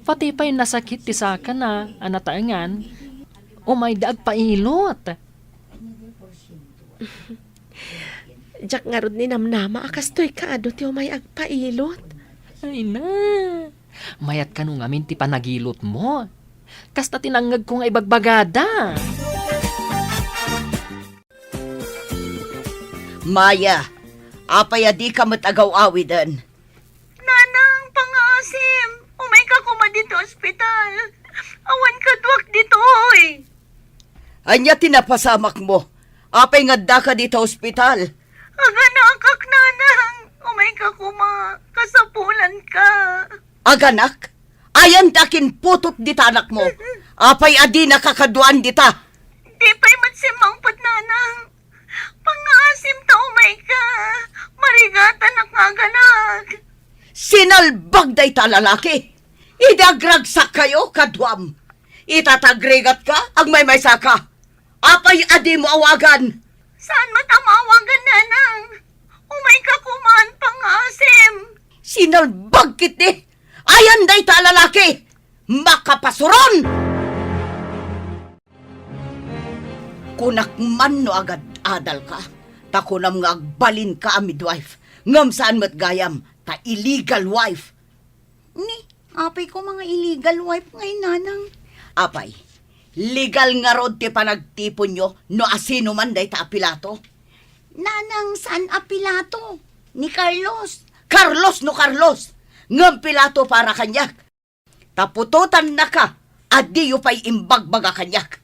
Pati pay nasakit ti sakana a nataengan, umayda agpailot. Diak ngarud ninamnama a kastoy ka adu ti umay agpailot. Ay na, mayat kano ngamin ti panagilotmo. Kasta ti nangngegko nga ibagbagada. Maya, apay a dika met agaw-awiden? Nanang, pangaasim, umayka koma ditoy ospital. Awan kaduak ditoy. Ania ti napasamakmo? Apay nga addaka dita ospital? Aganakak, nanang. Umayka koma. Kasapulanka. Aganak? Ayan ti akinputot dita anakmo. Apay a dinaka kaduaan dita? Di pay met simmangpet, nanang. Pangaasim ta umayka. Marigatanak nga aganak. Sinalbag dayta a lalaki. Idi agragsak kayo, kaduam. Ita ta agrigatka, agmaymaysaka. Apay a dimo awagan? Saan met a maawagan, nanang? Umayka koman, pangaasim. Sinalbag ketdi. Ayan dayta a lalaki. Makapasuron! Kunak man no agad-adalka, ta kunam nga agbalinka a midwife, ngem saan met gayam, ta illegal wife. Ni, apay koma nga illegal wife ngay, nanang? Apay, legal ngarud ti panagtiponyo no asino man dayta a pilato? Nanang, saan a pilato? Ni Carlos. Carlos no Carlos, ngem pilato para kaniak. Ta putotannaka a diyo pay imbagbaga kaniak.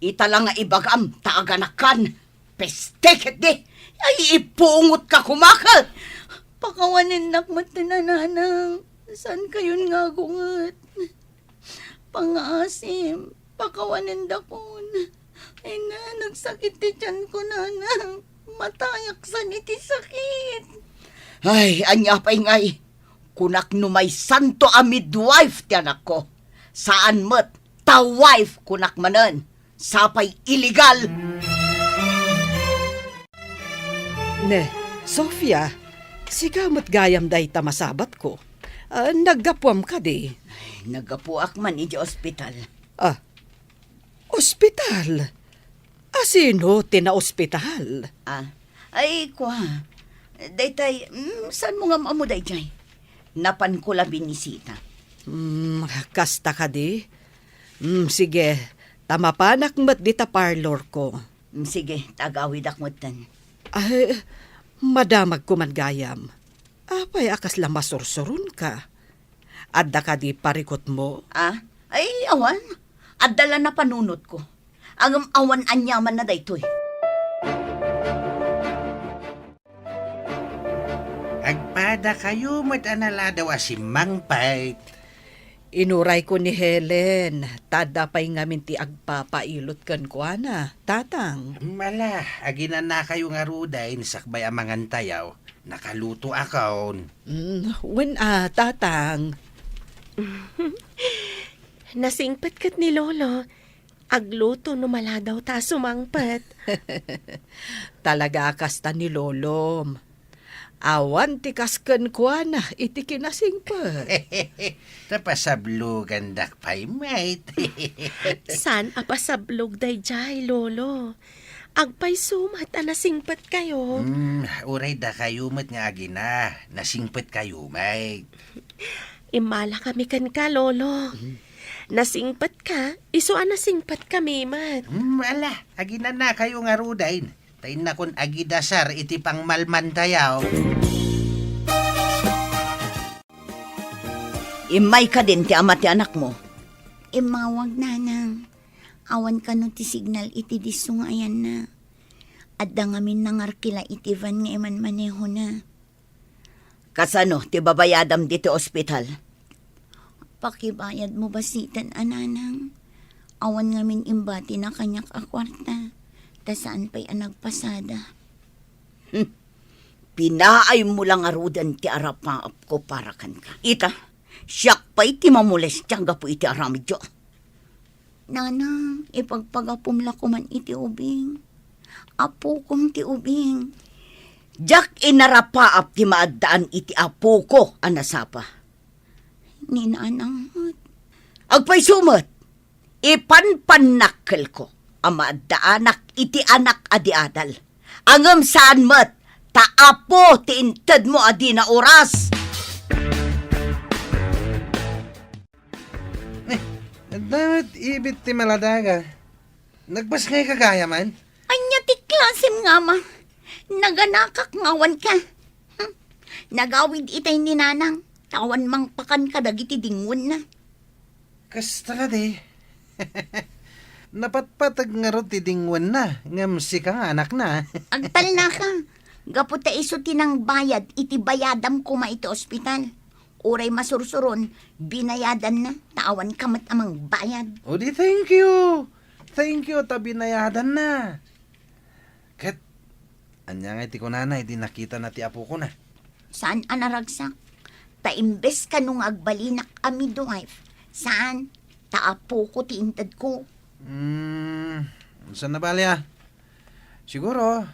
Ita la nga ibagam ta aganakkan. Peste ketdi! Ay, ipungotka koma ket! Pakawanen-, nak met ti nanang. Saan kayon nga agunget? Pangaasim, pakawanendakon. Ay na, nagsakit ti tiyanko, nanang. Matayaksan iti sakit. Ay, ania pay ngay? Kunak no maysanto a midwife ti anakko. Saan met, ta wife kunak manen. Sapay illegal! Ne, Sofia, sika met gayam dayta masabatko. Ah, naggapuam kadi? Naggapuak man iti ospital. Ah, ospital? Asino ti naospital? Ah, ay, kua. Daytay, mm, saan mo nga ammo dayjay? Napanko la binisita. Hmm, kasta kadi? Hmm, sige, ta mapanak met dita parlorko. Hmm, sige, ta agawidak metten. Ay, madamagko man gayam. Apay a kasla masursuronka? Adda kadi parikutmo? Ah? Ay, awan. Adda la napanunotko. Ngem awan aniamanna daytoy. Agpadakayo met a naladaw a simmangpet. Inurayko ni Helen, ta adda pay ngamin ti agpapailot kenkuana, Tatang. Ala, aginanakayo ngaruden sakbay a mangantayo. Nakalutoakon. Mm, wen a, Tatang. Nasingpet ket ni Lolo. Agluto no maladaw ta sumangpet. Talaga a kasta ni Lolom. Awan ti kas kenkuana iti kinasingpet. Ta pasablogandak pay met. Saan a pasablog dayjay, Lolo? Agpayso met a nasingpetkayo. Hmm, uray dakayo met nga agina, nasingpetkayo met. Immalakami kenka, Lolo. Nasingpetka, isu a nasingpetkami met. Hmm, ala, aginanakayo ngaruden. Ta innakon agidasar iti pangmalmantayo. Immay kadin ti ama ti anakmo. Immawag, Nanang. Awan kano ti signal iti disso nga ayanna. Adda ngamin nangarkila iti van nga imanmanehona. Kasano ti babayadam diti ospital? Pakibayadmo basiten a, Nanang. Awan ngamin imbatina kaniak a kuarta, ta saan pay a nagpasada. Hmm. Pinaaymo la ngaruden ti arapaapko para kenka. Ita, siak pay ti mamolestia gapu iti aramidyo. Nanang, ipagpagapom la koman iti ubing. Apokom ti ubing. Diak inarapaap ti maaddaan iti apoko a nasapa. Ni Nanang met. Agpayso met, ipanpannakkelko a maaddaanak iti anak a di adal. Ngem saan met, ta apo ti intedmo a dina oras. Eh, adda met ibit ti maladaga. Nagbasngayka gayam? Ania ti klasem nga ama? Naganakak nga awanka. Hmm. Nagawid itay ni Nanang, ta awan mangpakan kadagiti dingwenna. Kasta kadi. Napatpateg ngarud ti dingwenna, ngem sika nga anakna. Agtalnaka, gapu ta isu ti nangbayad iti bayadam koma iti ospital. Uray masursuron, binayadanna, ta awanka met a mangbayad. O di, thank you. Thank you ta binayadanna. Ket, ania ngay ti kunana idi nakitana ti apokona? Saan a naragsak. Ta imbes kano nga agbalinak a midwife, saan, ta apoko ti intedko. Hmm, saan a bali a? Siguro,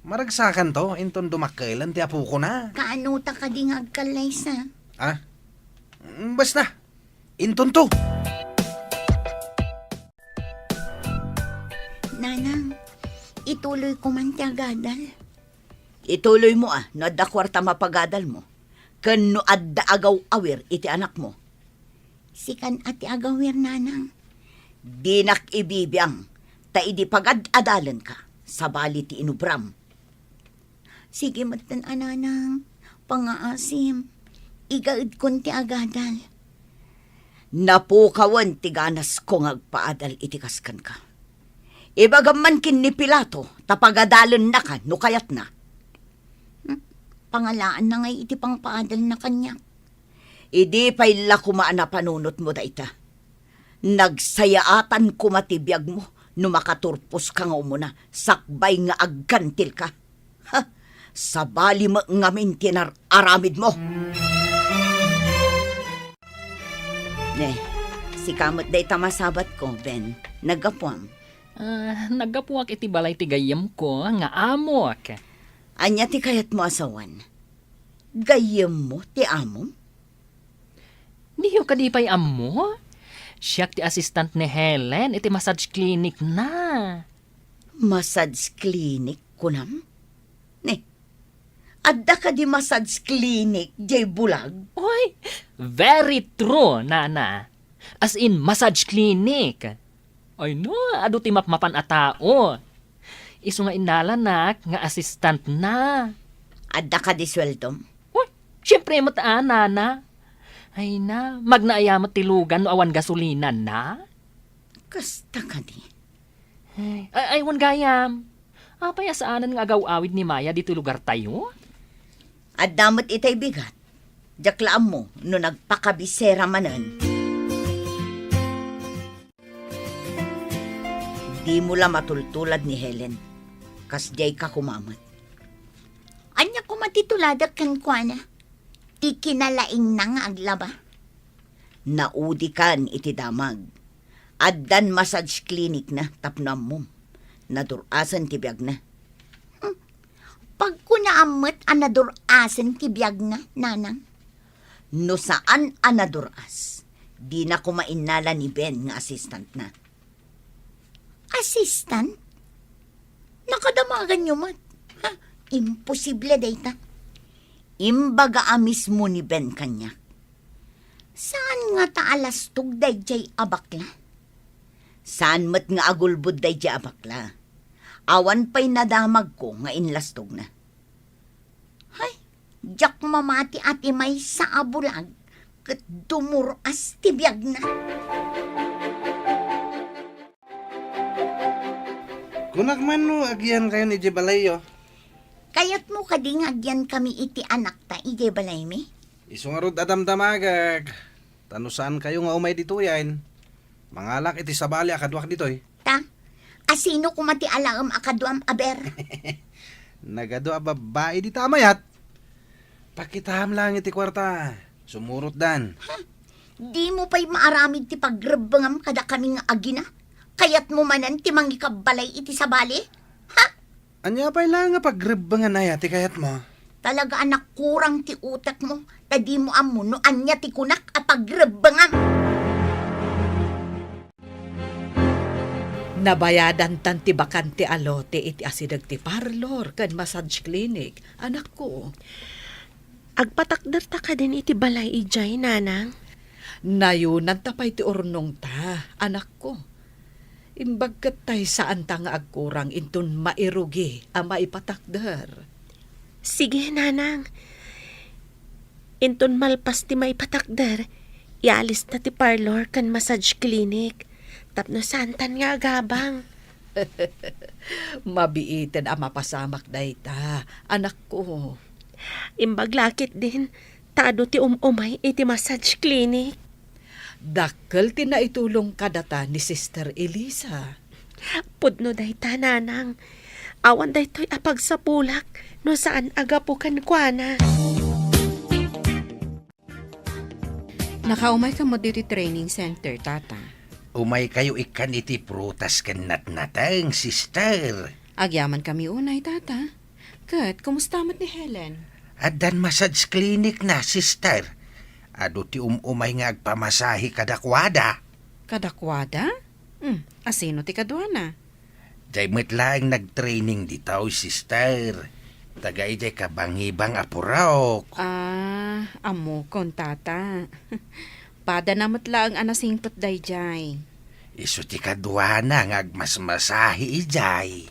maragsakanto inton dumakkelen ti apokona. Kaano ta kadi nga agkallaysa? Ah? Mm, basta, intonto. Nanang, ituloyko man ti agadal. Ituloymo a, no adda kuarta mapagadalmo, ken no adda agaw-awir iti anakmo. Sikan a ti agawir, Nanang. Dinak ibibiang, ta idi pagad-adalenka, sabali ti inubram. Sige metten a, Nanang, pangaasim. Igaedkon ti agadal. Napukawen ti ganasko nga agpaadal iti kas kenka. Ibagam man ken ni Pilato ta pagadalennaka no kayatna. Hmm, pangalaanna ngay iti pangpaadalna kaniak. Idi pay la koma a napanunotmo dayta. Nagsayaatan koma ti biagmo no makaturposka nga umuna sakbay nga aggantilka. Ha! Sabali met ngamin ti nar-aramidmo. Ne, sika met dayta masabatko, Ben. Naggapuam. Ah, naggapuak iti balay ti gayyemko nga amok. Ania ti kayatmo a sawen? Gayyemmo ti amom? Diyo kadi pay ammo? Siak ti assistant ni Helen iti massage clinic na. Massage clinic, kunam? Ni, adda kadi massage clinic, jay bulag? Oy, very true, Nana. As in, massage clinic. Ay no, adu ti mapmapan a tao. Isu nga innalanak nga assistant na. Adda kadi sueldom? Uy, siyempre met a, Nana. Ay na, magna aya met ti lugan no awan gasolina na? Kasta kadi. Ay, ay, ay, wen gayam. Apay a saanen nga agaw-awid ni Maya ditoy lugartayo? Adda met itay bigat. Diak la ammo no nagpakabisera manen. Dimo la matultulad ni Helen. Kasdiay ka koma met. Ania koma ti tuladek kenkuana? Ti kinalaingna nga aglaba. Naudikan iti damag. Addan massage clinic na tapno ammom. Nadur-asen ti biagna. Hmm. Pagkunaam met a nadur-asen ti biagna, Nanang. No saan a nadur-as, dina koma innala ni Ben nga assistant na. Assistant? Nakadamaganyo met? Ha? Imposible dayta. Imbaga a mismo ni Ben kaniak. Saan ngata a lastog daydiay a bakla? Saan met nga agulbod daydiay a bakla? Awan pay nadamagko nga inlastogna. Hay, diak mamati a ti maysa a bulag ket dumur-as ti biagna. Kunak man no agyankayon idiay balayyo. Kayatmo kadi nga agyankami iti anakta idiay balaymi? Isu ngarud a damdamagek. Ta no saankayo nga umay ditoyen, mangalak iti sabali a kaduak ditoy. Ta, asino koma ti alaem a kaduam a ber? Nagadu a babbai dita a mayat. Pakitaam laeng iti kuarta. Sumurotdan. Ha? Dimo pay maaramid ti pagrebbengam kadakami nga agina? Kayatmo manen ti mangikabbalay iti sabali? Ha? Ania pay laeng a pagrebbengan aya ti kayatmo? Talaga a nakurang ti utekmo, ta dimo ammo no ania ti kunak a pagrebbengam. Nabayadantan ti bakante a lote iti asideg ti parlor ken massage clinic, anakko. Agpatakderta kadin iti balay idiay, Nanang? Nayonanta pay ti urnongta, anakko. Imbag ket tay saanta nga agkurang inton mairugi a maipatakder. Sige, Nanang. Inton malpas ti maipatakder, ialista ti parlor ken massage clinic tapno saantan nga agabang. Mabiited a mapasamak dayta, anakko. Imbag la ketdin, ta adu ti um-umay iti massage clinic. Dakkel ti naitulong kadata ni Sister Elisa. Pudno dayta, Nanang. Awan daytoy a pagsapulak no saan a gapu kenkuana. Nakaumayka met ditoy training center, Tata. Umaykayo ikkan iti prutas ken natnateng, Sister. Agyamankami unay, Tata. Ket, kumusta met ni Helen? Addan massage clinic na, Sister. Adu ti um-umay nga agpamasahe kadakuada. Kadakuada? Hmm, asino ti kaduana? Jay met laeng nagtraining ditoy, Sister. Taga idiay kabangibang a purok. Ah, ammokon, Tata. Padana met laeng a nasingpet daydiay. Isu ti kaduana nga agmasmasahe idiay.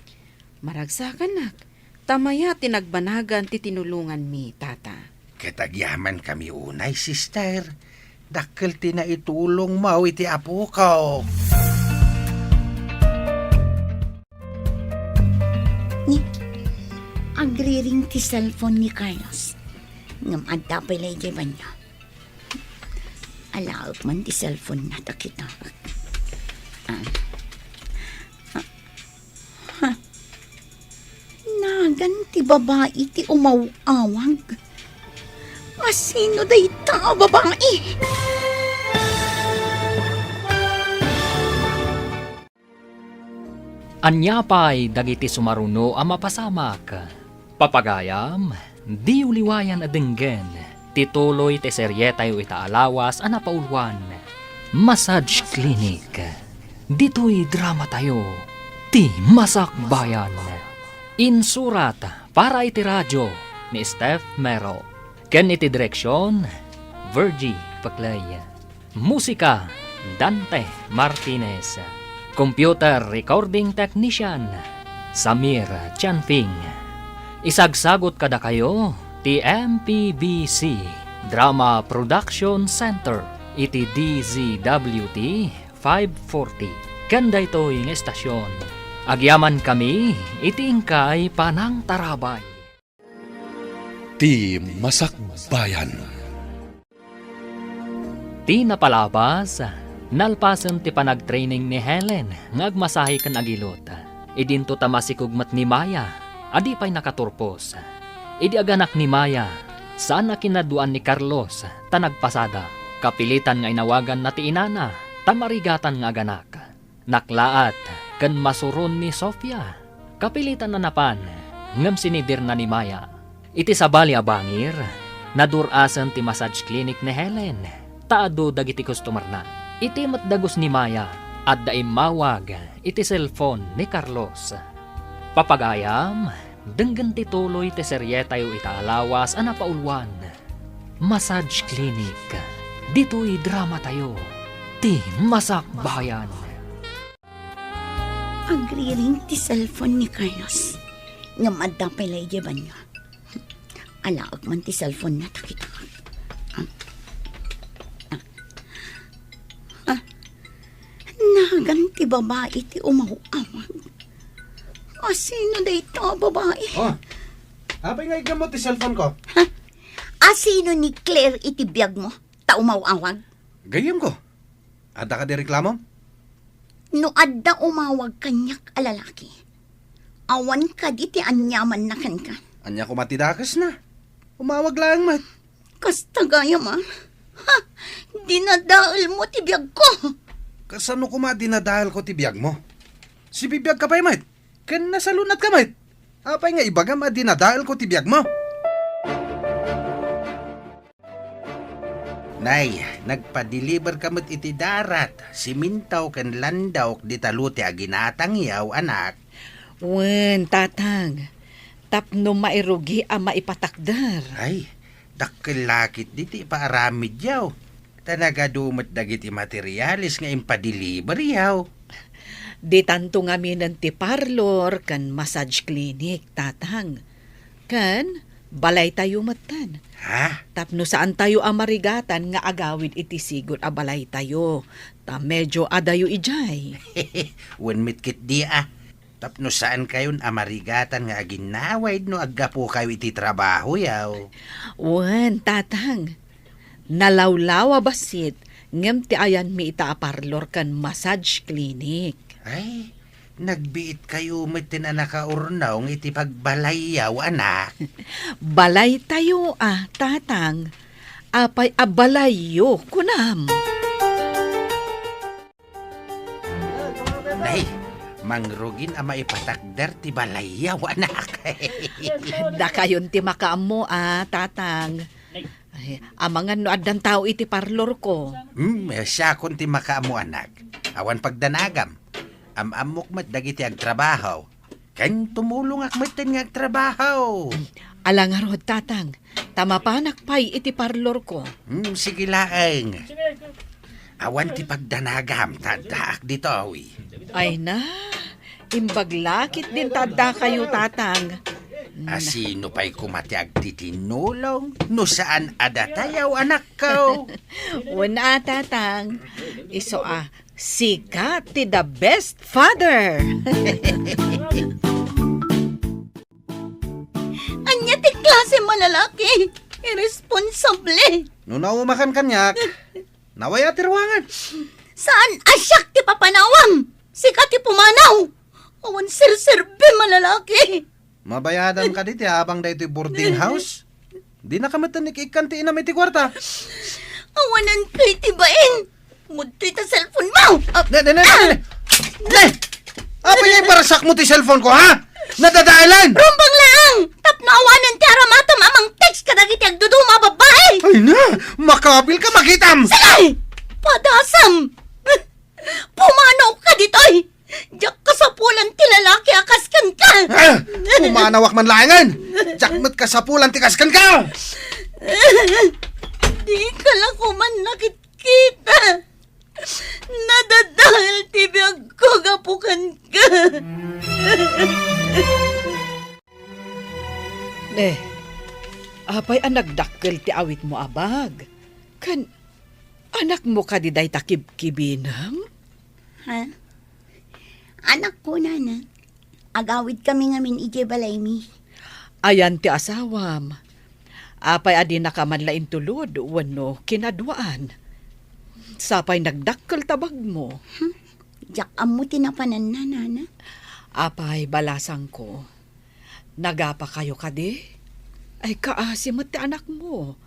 Maragsakannak, ta mayat ti nagbanagan ti tinulonganmi, Tata. Ket agyamankami unay, Sister. Dakkel ti naitulongmo iti apoko. Ni, agriring ti cellphone ni Carlos. Ngem adda pay la idiay banio. Alaek man ti cellphone na, ta kita. Ah. Ah. Ha? Nagan ti babai ti umaw-awag. Asino dayta a babai? Ania pay dagiti sumaruno a mapasamak? Papagayam, diyo liwayan a denggen ti tuloy ti serietayo ita a lawas a napauluan, Massage Clinic. Ditoy dramatayo, ti Masakbayan. Insurat para iti radio ni Steph Mero. Ken iti direksion, Virgie Paclay. Musika, Dante Martinez. Computer recording technician, Samir Chanping. Isagsagot kadakayo ti M P B C Drama Production Center iti D Z W T five forty. Ken daytoy nga estasion, agyamankami iti inkay panangtarabay. Ti Masakbayan. Ti napalabas, nalpasen ti panagtraining ni Helen nga agmasahe ken agilot. Idinto ta masikog met ni Maya a di pay nakaturpos. Idi aganak ni Maya, saan a kinaduan ni Carlos ta nagpasada. Kapilitan nga inawaganna ti inana ta marigatan nga aganak. Naklaat ken masuron ni Sofia. Kapilitan a napan, ngem sinidirna ni Maya. Iti sabali a bangir, nadur-asen ti massage clinic ni Helen, ta adu dagiti customerna. Iti met dagus ni Maya, adda immawag iti cellphone ni Carlos. Papagayam, denggen ti tuloy ti serietayo ita a lawas a napauluan, Massage Clinic. Ditoy dramatayo, ti Masakbayan. Agriring ti cellphone ni Carlos. Ngem adda pay la idiay banio. Alaek man ti cellphone na, ta kitak. Ah. Ah. Nagan ti babai ti umaw-awag. Asino dayta a babai? Oh. Apay nga igam mo ti cellphone ko? Ha? Asino ni Claire iti biag mo? Ta umaw-awag? Gayyem ko. Adda kadi reklamom? No adda umawag kaniak a lalaki, awan kadi ti aniamanna kenka. Ania koma ti dakesna? Umawag laeng met. Kasta gayam a. Ha? Dinadael mo ti biag ko. Kasano koma dinadael ko ti biag mo? Sibibiag ka pay met. Ken nasalunat ka met. Apay nga ibagam a dinadael ko ti biag mo? Nay, nagpadeliver ka met iti darat, siminto ken landok dita lote a ginatangyaw, anak. Wen, tatang. Tapno mairugi a maipatakder. Ay, dakkel la ketdi ti ipaaramidyaw. Ta nagadu met dagiti materiales nga impadeliveryaw. Ditanto ngaminen ti parlor ken massage clinic, tatang. Ken balaytayo metten. Ha? Tapno saantayo a marigatan nga agawid iti sigud a balaytayo, ta medio adayo idiay. Wen met ketdi a. Tapno saankayon a marigatan nga aginnawid no aggapukayo iti trabahoyaw. Wen, tatang. Nalawlaw a bassit, ngem ti ayanmi ita a parlor ken massage clinic. Ay, nagbiitkayo metten a nakaurnong iti pagbalayyaw, anak. Balaytayo a, tatang. Apay a balayyo, kunam? Nay, mangrugin a maipatakder ti balayyaw, anak. Dakayon ti makaammo a, tatang. Ay, amangan no addan tao iti parlor ko. Hmm, siakon ti makaammo, anak. Awan pagdanagam. Am-ammok met dagiti agtrabaho. Ken tumulongak metten nga agtrabaho. Ala ngarud, tatang, ta mapanak pay iti parlor ko. Hmm, sige laeng. Awan ti pagdanagam, ta addaak ditoy. Ay na, imbag la ketdin ta addakayo, tatang. Asino pay koma ti agtitinulong no saan a datayaw, anakko? Wen a, tatang. Isu a, sika ti the best father. Ania ti klase a lalaki? Irresponsable. No naumakan kaniak, nawaya ti ruangan. Saan a siak ti papanawam? Sika ti pumanaw. Awan serserbi a lalaki. Mabayadam kadi ti abang daytoy boarding house? Dinaka metten ik-ikkan ti inam iti kuarta. Awanan kay ti bain. Mudtoy ta cellphone mo. Ah, ne, ne, ne, ne, ne. Ne! Apay nga ibarsak mo ti cellphone ko, ha? Nadadaelan! Rumbeng laeng! Tapno awanen ti aramatem a mang-text kadagiti agduduma a babbai! Ay na! Makabil ka, makitam! Sige! Padasam! Pumanaw ka ditoy! Diak kasapulan ti lalaki a kas kenka! Ah! Pumanawak man laengen! Diak met kasapulan ti kas kenka! Di ka la koma nakitkita! Nadadael ti biagko gapu kenka. Ne, apay a nagdakkel ti awitmo a bag? Ken anakmo kadi dayta kibkibinem? Ha? Anakko, nana. Agawidkami ngamin idiay balaymi. Ayan ti asawam. Apay a dinaka man la intulod wenno kinaduaan? Sapay nagdakkel ta bagmo. Hmm. Diak ammo ti napananna, nana. Apay, balasangko. Nagapakayo kadi? Ay, kaasi met ti anakmo.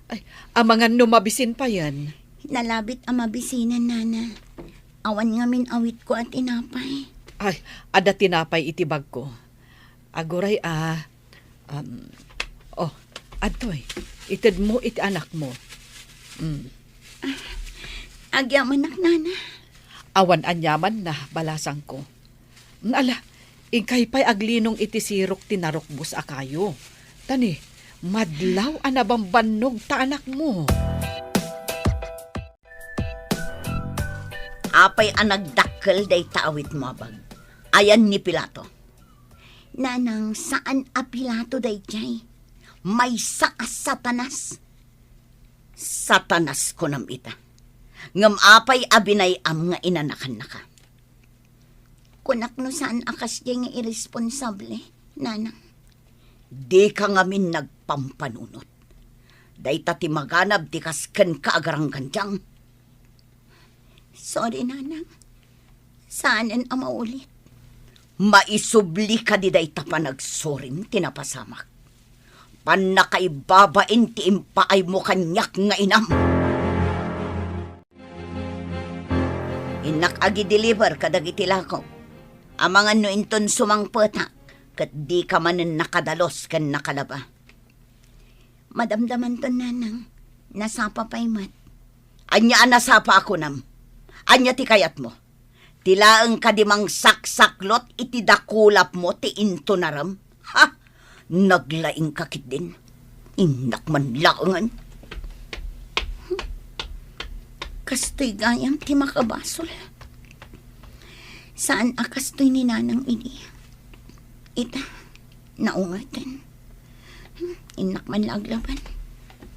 Ay, amangan no mabisin payen. Nalabit a mabisinen, nana. Awan ngamin awitko a tinapay. Ay, adda tinapay iti bagko. Aguray a, um, oh, adtoy, itedmo iti anakmo. Mm. Agyamanak, nana. Awan aniamanna, balasangko. Ala, inkay pay aglinong iti sirok ti narukbos a kayo. Tani, madlaw a nabambannog ta anakmo. Apay a nagdakkel dayta awitmo a bag? Ayan ni Pilato? Nanang, saan a Pilato daydiay. Maysa a Satanas. Satanas kunam ita. Ngem apay a binay-am nga inanakannaka? Kunak no saan a kasdiay nga irresponsable, nanang. Dika ngamin nagpampanunot. Dayta ti maganab ti kas kenka a garanggandiang. Sorry, nanang. Saanen a maulit. Maisubli kadi dayta panagsorim ti napasamak. Pannakaibabain ti impaaymo kaniak nga inam. Innak agi-deliver kadagiti lakok. Amangan no inton sumangpetak, ket dika manen nakadalus ken nakalaba. Madamdamanton, nanang. Nasapa pay met. Ania a nasapa a kunam? Ania ti kayatmo? Ti laeng kadi mangsaksaklot iti dakulapmo ti intunarem? Ha? Naglaingka ketdin. Innak man laengen. Kastoy gayam ti makabasol. Saan a kastoy ni nanang idi. Ita, naungerten. Hmm, innak man la aglaban.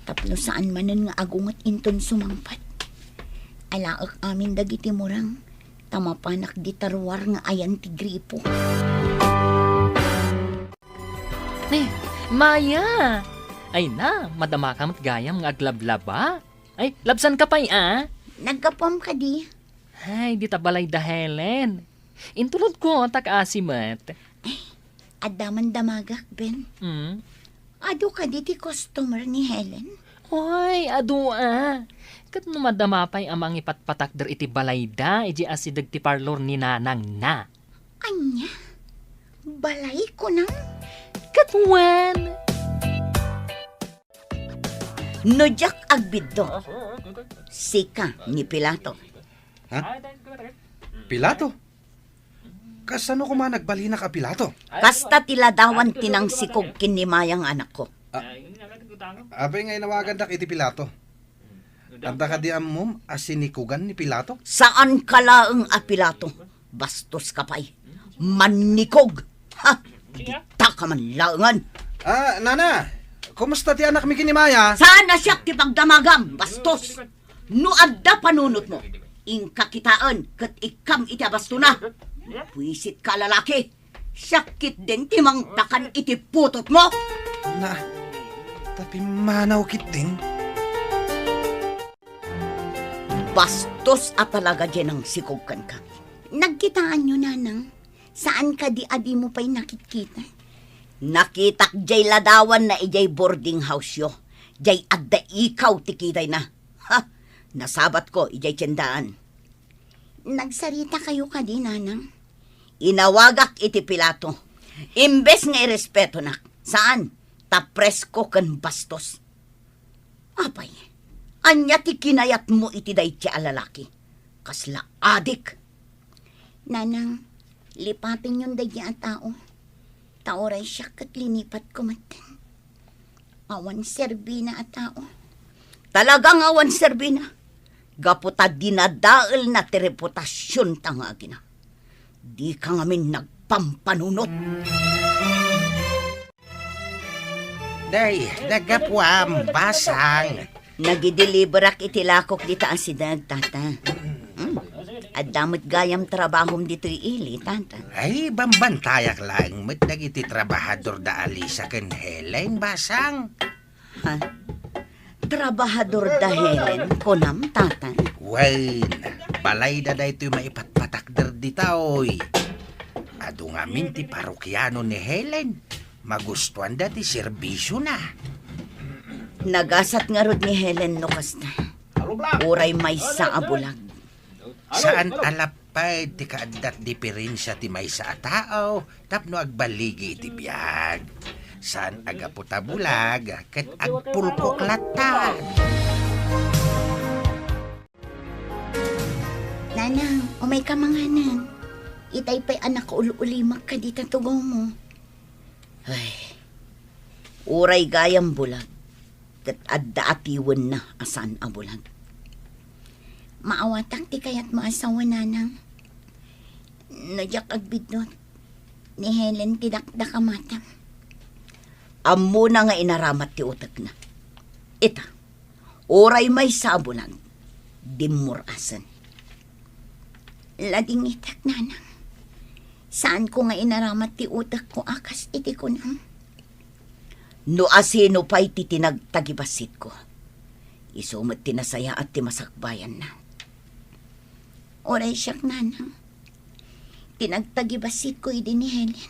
Tapno saan manen nga agunget inton sumangpet. Alaek amin dagiti murang, ta mapanak dita ruar nga ayan ti gripo. Ne, Maya! Ay na, madamaka met gayam nga aglablaba. Ay, labsanka pay, a? Naggapuam kadi. Ay, dita balay da Helen. Intulodko, ta kaasi met. Ay, adda man damagak, Ben. Mm. Adu kadi ti customer ni Helen? Oy, adu a. Ket no madama pay a mangipatpatakder iti balayda, idiay asideg ti parlor ni nanangna. Ania? Balay, kunam? Ket wen. No diak agbiddut, sika ni Pilato. Ha? Pilato? Kasano koma nagbalinak a Pilato? Kasta ti ladawan ti nangsikog ken ni Maya nga anakko. A-, apay nga inawagandak iti Pilato? Adda kadi ammom a sinikugan ni Pilato? Saanka laeng a Pilato. Bastoska pay. Mannikog. Ha? Dita ka man laengen. Ah, nana, kumusta ti anakmi ken ni Maya? Saan a siak ti pagdamagam, bastos? No adda panunotmo, inka kitaen ket ikkam iti abastona. Buisit ka, lalaki. Siak ketdin ti mangpakan iti putotmo. Na, ta pimmanaw ketdin. Bastos a talaga diay nangsikog kenka. Nagkitaanyo, nanang? Saan kadi a dimo pay nakitkita? Nakitak diay ladawanna idiay boarding house-yo. Diay adda ikaw ti kitayna. Ha! Nasabatko idiay tiendaan. Nagsaritakayo kadi, nanang? Inawagak iti Pilato. Imbes nga irespetonak, saan, ta presko ken bastos. Apay, ania ti kinayatmo iti daydi a lalaki? Kasla adik. Nanang, lipatenyon daydi a tao. Ta uray siak ket linipatko metten. Awan serbina a tao. Talaga nga awan serbina. Gapu ta dinadaelna ti reputasionta nga agina. Dika ngamin nagpampanunot. Day, naggapuam, basang. Nagideliverak iti lakok dita asideg, tata. Hmm. Adda met gayam trabahom ditoy ili, tata. Ay, bambantayak laeng met dagiti trabahador da Alisa ken Helen, basang. Ha? Trabahador da Helen, kunam, tata? Wen, balayda daytoy maipatpatakder ditoy. Adu ngamin ti parokiano ni Helen. Magustuanda ti serbisiona. Nagasat ngarud ni Helen no kasta. Uray maysa a bulag. Saan a lapped ti kaaddat diferensia ti maysa a tao tapno agbaligi iti biag. Saan a gapu ta bulag ket agpulkok latta. Nanang, umayka manganen. Itay pay a nakaul-ulimek kadita tugomo. Ay, uray gayam bulag, ket adda atiwenna a saan a bulag. Maawatak ti kayatmo a sawen, nanang. No diak agbiddut, ni Helen ti dakdakamatam. Ammona nga inaramat ti utekna. Ita, uray maysa a bulag, dimmur-asen. Ladingitak, nanang. Saanko nga inaramat ti utekko a kas iti kunam. No asino pay ti tinagtagibasitko, isu met ti nasayaat ti masakbayanna. Uray siak, nanang. Tinagtagibasitko idi ni Helen.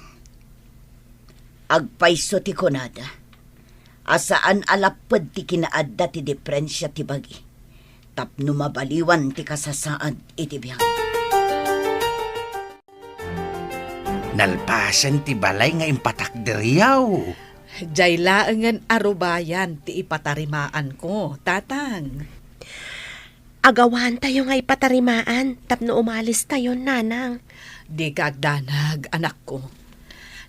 Agpayso ti kunada a saan a lapped ti kinaadda ti diferensia ti bagi tapno mabaliwan ti kasasaad iti biag. Nalpasen ti balay nga impatakderyo. Diay laengen a rubayan ti ipatarimaanko, Tatang. Agawantayo nga ipatarimaan tapno umalistayon, nanang. Dika agdanag, anakko.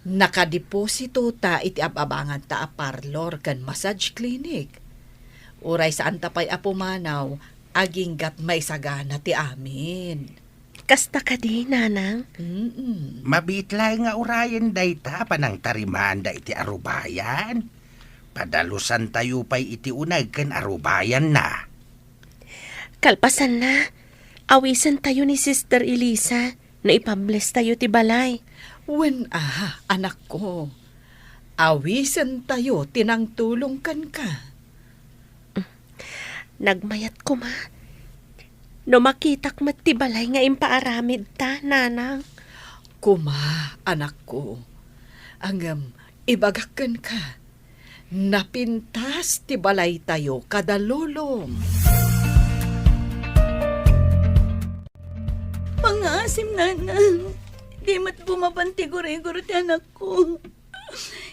Nakadeposito ta iti ab-abanganta a parlor ken massage clinic. Uray saanta pay a pumanaw, agingga't maisagana ti amin. Kasta kadi, nanang? Mm-mm. Mabiit laeng nga urayen dayta a panangtarimaanda iti arubayan. Padalusantayo pay iti uneg ken arubayanna. Kalpasanna, awisentayo ni Sister Elisa no ipablestayo ti balay. Wen a, anakko. Awisentayo ti nangtulong kenka. Nagmayat koma no makitak met ti balay nga impaaramidta, nanang. Koma, anakko. Ngem, ibagak kenka, napintas ti balaytayo kada lolom. Pangngaasim, nanang. Di met bumaban ti gurigor ti anakko.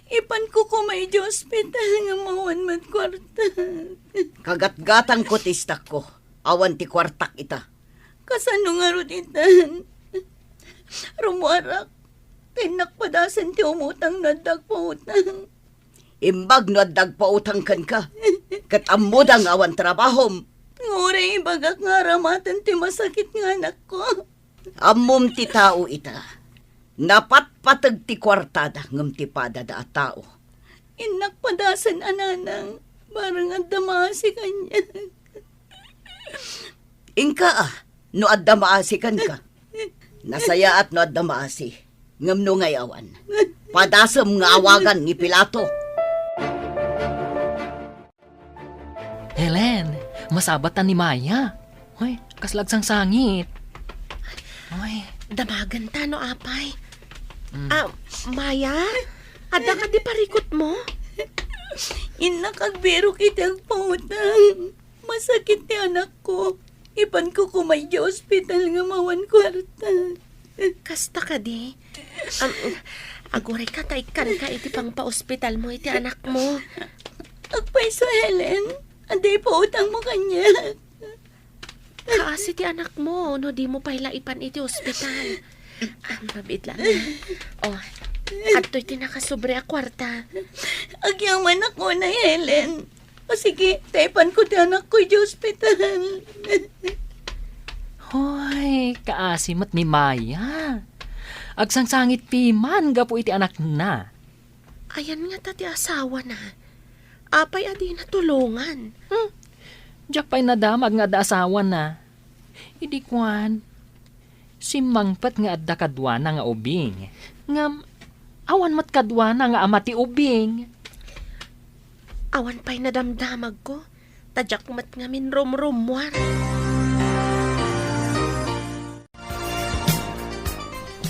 Ipanko koma idiay ospital ngem awan met kuarta. Kagatgatangko ti istakko. Awan ti kuartak ita. Kasano ngarud itan? Rummuarak. Ta innak padasen ti umutang no adda agpautang. Imbag no adda agpautang kenka. Ket ammoda nga awan trabahom. Nga uray ibagak nga aramaten ti masakit nga anakko. Ammom ti tao ita. Napatpateg ti kuartada ngem ti padada a tao. Innak padasen a nanang, bareng adda maasi kaniak. Inka a, no adda maasi kenka. Nasayaat no adda maasi, ngem no ngay-awan, padasem nga awagan ni Pilato. Helen, masabatan ni Maya. Hoy, kasla agsangsangit. Hoy. Damagenta no apay. Mm. Ah, Maya? Adda kadi parikutmo? Innak agbirok iti agpautang. Masakit ti anakko. Ipanko koma idiay ospital ngem awan kuarta. Kasta kadi? Am, agurayka ta ikkanka iti pangpaospitalmo iti anakmo. Agpayso, Helen. Adda ipautangmo kaniak. Kaasi ti anakmo no dimo pay la ipan iti ospital. Ah, mabiit lang. Oh, adtoy ti nakasobra a kuarta. Agyamanak unay, Helen. O sige, ta ipanko ti anakko iti ospital. Hoy, kaasi met ni Maya. Agsangsangit piman gapu iti anakna. Ayan ngata ti asawana. Apay a dina tulongan? Hmm. Diak pay nadamag nga adda asawana. Idi kuan, simmangpet nga adda kaduana nga ubing. Ngem, awan met kaduana nga ama ti ubing. Awan pay nadamdamagko, ta diak met ngamin rumrummuar.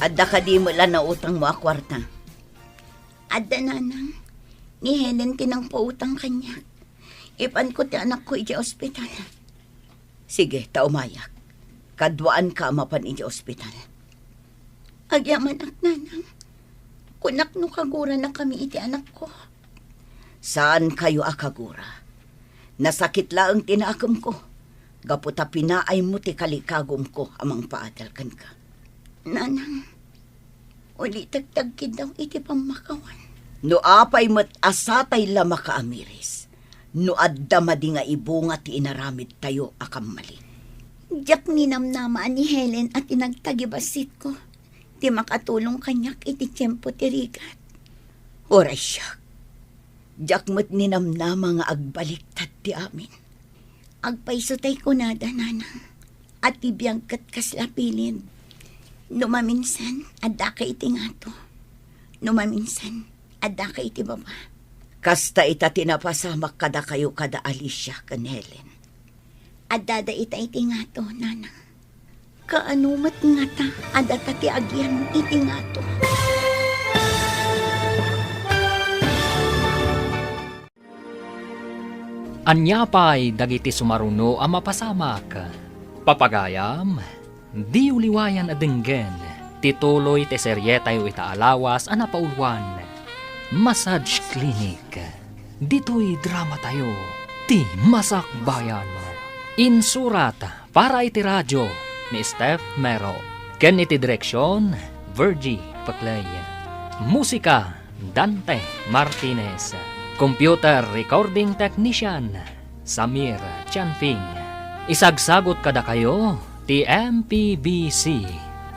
Adda kadi met la nautangmo a kuarta? Adda, nanang. Ni Helen ti nangpautang kaniak. Ipanko ti anakko idiay ospital. Sige, ta umayak. Kaduaanka a mapan idiay ospital. Agyamanak, nanang. Kunak no kaguranakami iti anakko. Saankayo a kagura. Nasakit laeng ti nakemko. Gapu ta pinaaymo ti kalikagumko a mangpaadal kenka. Nanang, ulitek ti agkiddaw iti pammakawan. No apay met a satay la makaamiris, no adda madi nga ibunga ti inaramidtayo a kammalin. Diak ninamnama a ni Helen a ti nagtagibassitko ti makatulong kaniak iti tiempo ti rigat. Uray siak, diak met ninamnama nga agbaliktad ti amin. Agpayso tay kunada, nanang, a ti biag ket kasla pilin. No maminsan, addaka iti ngato. No maminsan, addaka iti baba. Kasta ita ti napasamak kadakayo kada Alicia ken Helen. Addada ita iti ngato, nanang. Kaano met ngata a data ti agyan iti ngato? Ania pay dagiti sumaruno a mapasamak? Papagayam, diyo liwayan a denggen ti tuloy ti serietayo ita a lawas a napauluan, Massage Clinic. Ditoy dramatayo, ti Masakbayan. Insurat para iti radio ni Steph Mero, ken iti direksion, Virgie Paclay. Musika, Dante Martinez. Computer recording technician, Samir Chanfing. Isagsagut kadakayo ti M P B C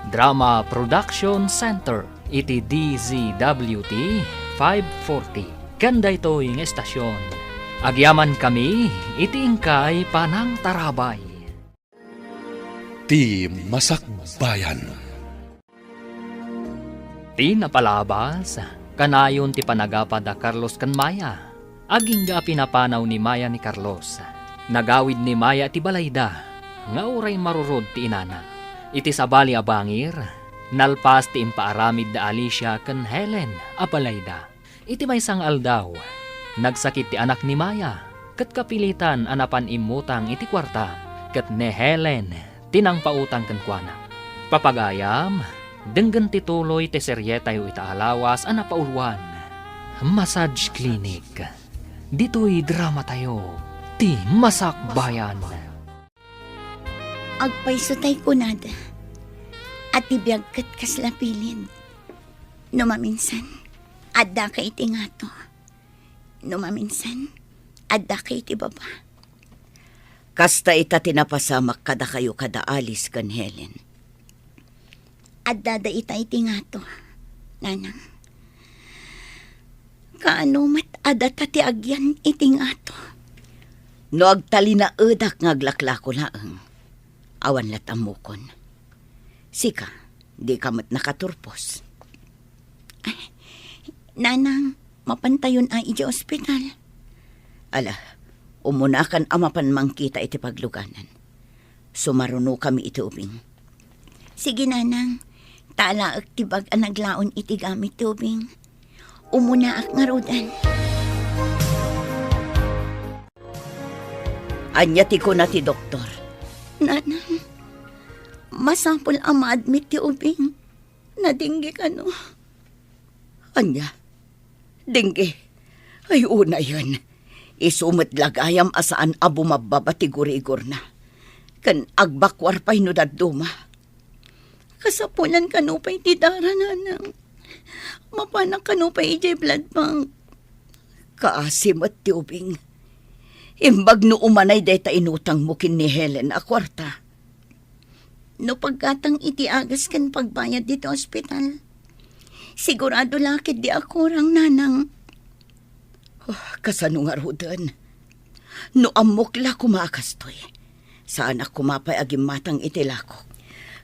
Drama Production Center iti D Z W T five forty. Ken daytoy nga estasion, agyamankami iti inkay panangtarabay. Ti Masakbayan. Ti napalabas, kanayon ti panagapa da Carlos ken Maya. Agingga a pinapanaw ni Maya ni Carlos. Nagawid ni Maya ti balayda, nga uray marurod ti inana. Iti sabali a bangir, nalpas ti impaaramid da Alicia ken Helen a balayda. Iti maysa nga aldaw, nagsakit ti anak ni Maya, ket kapilitan a napan immutang iti kuarta, ket ni Helen ti nangpautang kenkuana. Papagayam, denggen ti tuloy ti serietayo ita a lawas a napauluan, Massage Clinic. Ditoy dramatayo, ti Masakbayan. Agpayso tay kunada, a ti biag ket kasla pilin. No maminsan, addaka iti ngato. No maminsan, addaka iti baba. Kasta ita ti napasamak kadakayo kada Alice ken Helen. Addada ita iti ngato, nanang. Kaano met a data ti agyan iti ngato? No agtalinaedak nga aglaklako laeng, awan lat ammokon. Sika, dika met nakaturpos. Ay, nanang, mapantayon a idiay ospital. Ala, umunakan a mapan mangkita iti pagluganan. Sumarunokami iti ubing. Sige, nanang. Talaek ti bag a naglaon iti gamit ti ubing. Umunaak ngaruden. Ania ti kuna ti doktor? Nanang, masapul a ma-admit ti ubing. Nadinggi kano? Ania? Dinggi? Ay, unayen. Isu met la gayam a saan a bumabbaba ti gurigorna. Ken agbakuar pay no dadduma. Kasapulan kano pay ti dara, nanang. Mapanak kano pay idiay blood bank. Kaasi met ti ubing. Imbag no umanay dayta inutangmo ken ni Helen a kuarta. No paggatang iti agas ken pagbayad ditoy ospital, sigurado la ketdi a kurang, nanang. Oh, kasano ngaruden? No ammok la koma a kastoy, saanak koma pay a gimmatang iti lakok.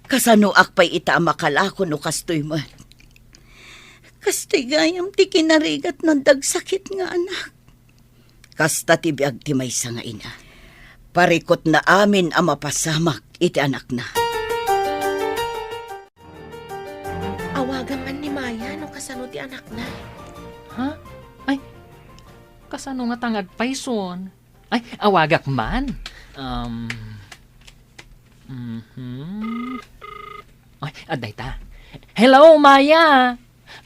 Kasanoak pay ita a makalako no kastoy met? Kastoy gayam ti kinarigat na dagsakit nga anak. Kasta ti biag ti maysa nga ina. Parikutna amin a mapasamak iti anakna. Awagam man ni Maya no kasano ti anakna. Ha? Ay, kasano nga ta nga agpayson? Ay, awagak man. Um, mhm. Ay, adda ita. Hello, Maya!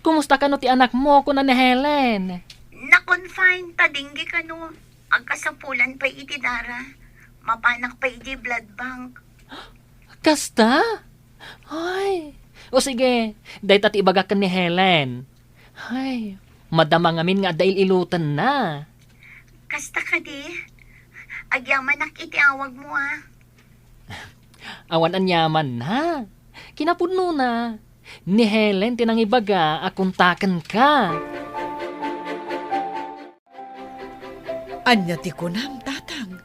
Kumusta kano ti anakmo, kuna ni Helen? Na-confine ta dinggi kano. Agkasapulan pay iti dara. Mapanak pay iti blood bank. Kasta? Ay, o sige, dayta ti ibagak ken ni Helen. Ay, madama ngamin nga adda il-ilotenna. Kasta kadi? Agyamanak iti awagmo, a. Awan aniamanna. Kinapudnona, ni Helen ti nangibaga a kontakenka. Ania ti kunam, Tatang?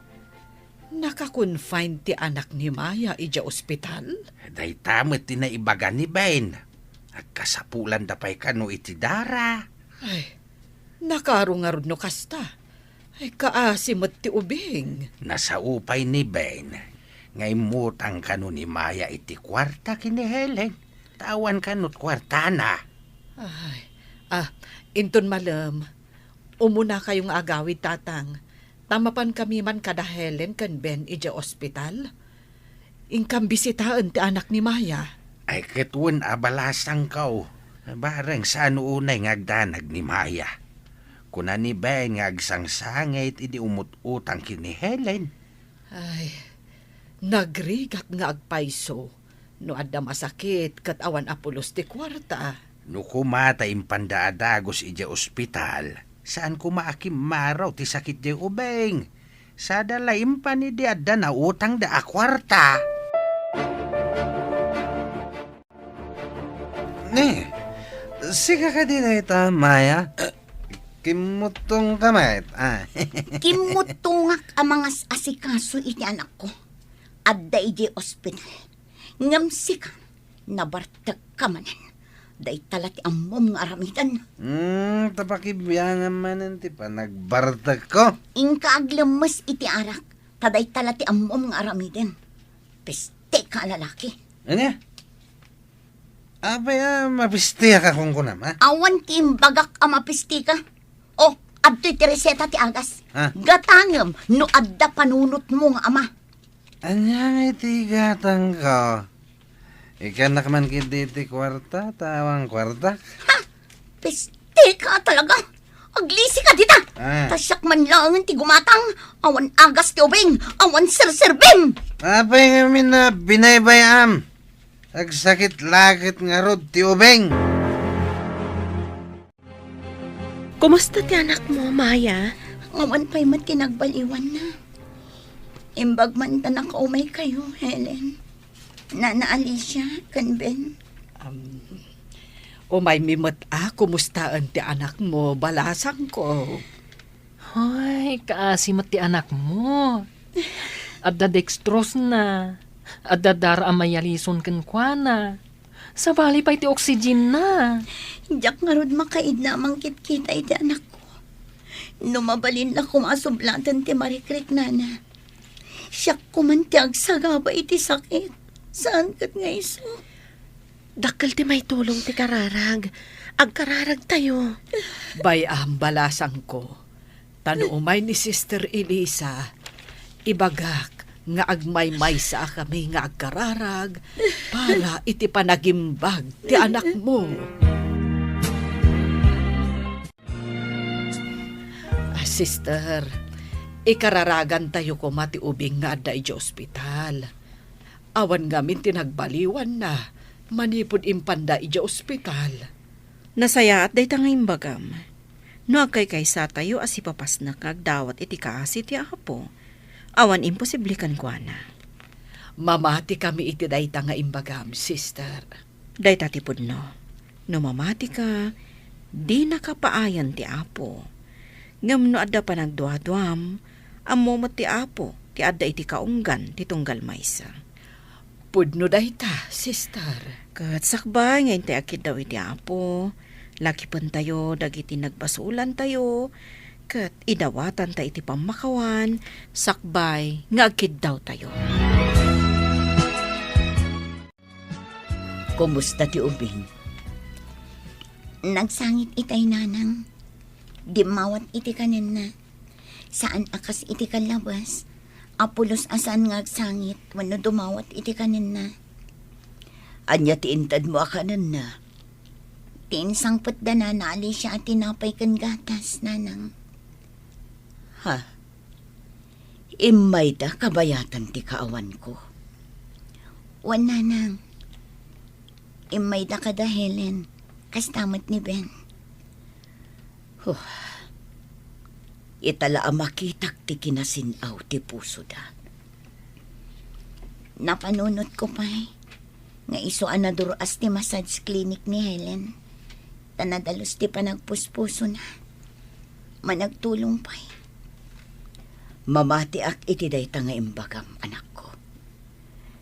Naka-confine ti anak ni Maya idiay ospital? Dayta met ti naibaga ni Ben. Agkasapulanda pay kano iti dara. Ay, nakaro ngarud no kasta. Ay, kaasi met ti ubing. Nasao pay ni Ben nga immutang kano ni Maya iti kuarta ken ni Helen. Ta awan kano ti kuartana. Ay, ah, inton malem, umunakayo nga agawid, Tatang. Ta mapankami man kada Helen ken Ben idiay ospital. Inkam bisitaen ti anak ni Maya. Ay, ket wen a balasangko. Bareng saan unay nga agdanag ni Maya. Kuna ni Ben nga agsangsangit idi umut-utang ken ni Helen. Ay, nagrigat nga agpayso no adda masakit ket awan a pulos ti kuarta. No koma ta impanda a dagus idiay ospital, saan koma a kimmaro ti sakit diay ubing. Sada la impan idi adda nautangda a kuarta. Ni, sika kadi dayta, Maya? Kimmuttongka met, a. Kimmuttongak a mangas-asikaso iti anakko. Adda idiay ospital. Ngem sika, nabartekka manen. Dayta la ti ammom nga aramiden. Hmm, ta pakibiangam manen ti panagbartekko. Inka aglemmes iti arak, ta dayta la ti ammom nga aramiden. Pisteka a lalaki. Ania? Apay a mapistiak a kunkunam, a? Awan ti imbagak a mapistiak. O, adtoy ti reseta ti agas. A? Gatangem no adda panunotmo nga ama. Ania ngay ti gatangko? Ikkanak man ketdi ti kuarta, ta awan kuartak. Ha? Pisteka talaga. Aglisika dita. A? Ta siak man laengen ti gumatang. Awan agas ti ubing, awan serserbim. Apay ngamin a binaybay-am? Agsakit la ket ngarud ti ubing. Kumusta ti anakmo, Maya? Awan pay met ti nagbaliwanna. Imbag man ta nakaumaykayo, Helen. Nana Alicia, ken Ben. Um, umaymi met a kumustaen ti anakmo, balasangko. Hoy, kaasi met ti anakmo. Adda dextrose na. Adda dara a mayalison kenkuana. Sabali pay ti oxygen na. Diak ngarud makaidna a mangkitkita iti anakko. No mabalin la koma a sublaten ti marikriknana. Siak koman ti agsagaba iti sakit. Saan ket nga isu? Dakkel ti maitulong ti kararag. Agkararagtayo. Bay-am, balasangko. Ta no umay ni Sister Elisa, ibagak nga agmaymaysa a kami nga agkararag para iti panagimbag ti anakmo. Ah, sister, ikararagantayo koma ti ubing nga adda idiay ospital. Awan ngamin ti nagbaliwanna manipud impanda idiay ospital. Nasayaat dayta nga imbagam. No agkaykaysa tayo a sipapasnek nga agdawat iti kaasi ti Apo, awan imposible kenkuana. Mamati kami iti dayta nga imbagam, sister. Dayta ti pudno. No mamati ka, dinaka paayan ti Apo. Ngem no adda panagduaduam, ammo met ti Apo ti adda iti kaunggan ti tunggal maysa. Pudno dayta, sister. Ket sakbay nga intay agkiddaw iti Apo, lakipentayo dagiti nagbasolantayo, ket idawatanta iti pammakawan, sakbay nga agkiddawtayo. Kumusta ti ubing? Nagsangit itay, nanang. Dimmawat iti kanenna. Saan a kas iti kallabas a pulos a saan nga agsangit wenno dumawat iti kanenna. Ania ti intedmo a kanenna? Ti insangpetda Nana Alicia a tinapay ken gatas, nanang. Ha? Immayda kabayatan ti kaawanko? Wen, nanang. Immayda kada Helen, kasta met ni Ben. Huh. Ita la a makitak ti kinasin-aw ti pusoda. Napanunotko pay nga isu a nadur-as ti massage clinic ni Helen, ta nadalus ti panagpuspusona. Managtulong pay. Mamatiak iti dayta nga imbagam, anakko.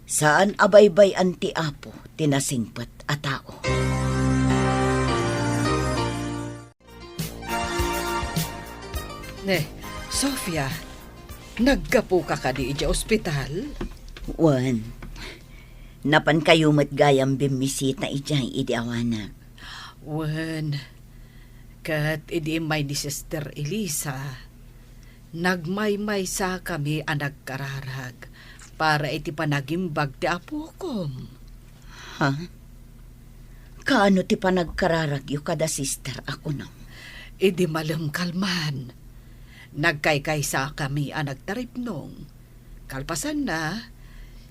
Saan a baybay-an ti Apo ti nasingpet a tao. Ne, Sofia, naggapuka kadi idiay ospital? Wen, napankayo met gayam bimmisita idiay idi awanak. Wen, ket idi immay ni Sister Elisa, nagmaymaysa kami a nagkararag para iti panagimbag ti apokom. Ha? Kaano ti panagkararagyo kada sister a kunam? Idi malem kalman, nagkaykaysa kami a nagtaripnong. Kalpasanna,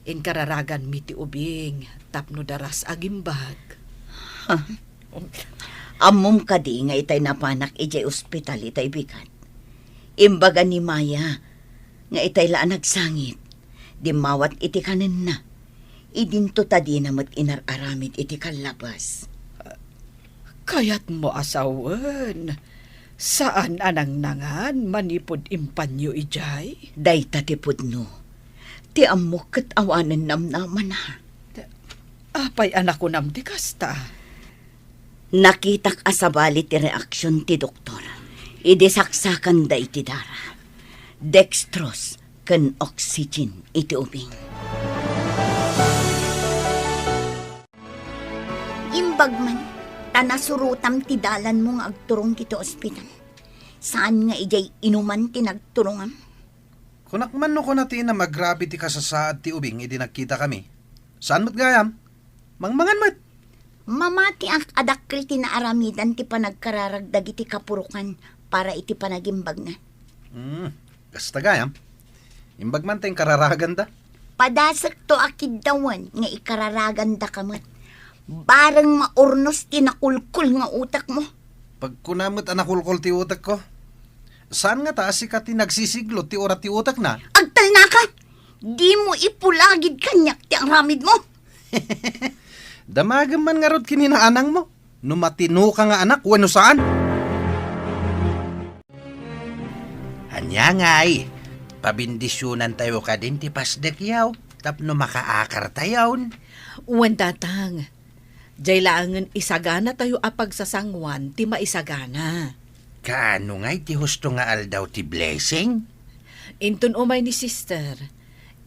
inkararaganmi ti ubing tapno daras agimbag. Ha? Ammom kadi nga itay napanak idiay ospital itay bigat? Imbaga ni Maya nga itay la a nagsangit, dimmawat iti kanenna. Idinto ta dina met inar-aramid iti kallabas. Kayatmo a sawen, saan a nangnangan manipud impanyo idiay? Dayta ti pudno. Ti ammok ket awanen namnamana. Apay a nakunam ti kasta? Nakitak a sabali ti reaksion ti doktor idi saksakanda iti dara, dextrose ken oxygen iti ubing. Imbag man, ta nasurotam ti dalanmo nga agturong ditoy ospital. Saan nga idiay inuman ti nagturongam? Kunak man no kuna ti inam a grabe ti kasasaad ti ubing idi nagkitakami. Saan met gayam? Mangmangan met. Mamatiak a dakkel ti naaramidan ti panagkararag dagiti kapurokan para iti panagimbagna. Hmm, kasta gayam. Imbag man ta inkararaganda. Padasekto a kiddawen nga ikararagandaka met. Bareng maurnos ti nakulkol nga utekmo. Pagkuna met a nakulkol ti utekko. Saan ngata a sika ti nagsisiglo ti urat ti utekna? Agtalnaka! Dimo ipulagid kaniak ti aramidmo. Damagem man ngarud ken ni naanangmo, no matinoka nga anak wenno saan. Ania ngay, pabendisionantayo kadin ti pasdekyo tapno makaakartayon. Wen, Tatang, diay laengen isaganatayo a pagsasanguan ti maisagana. Kaano ngay ti husto nga aldaw ti blessing? Inton umay ni Sister,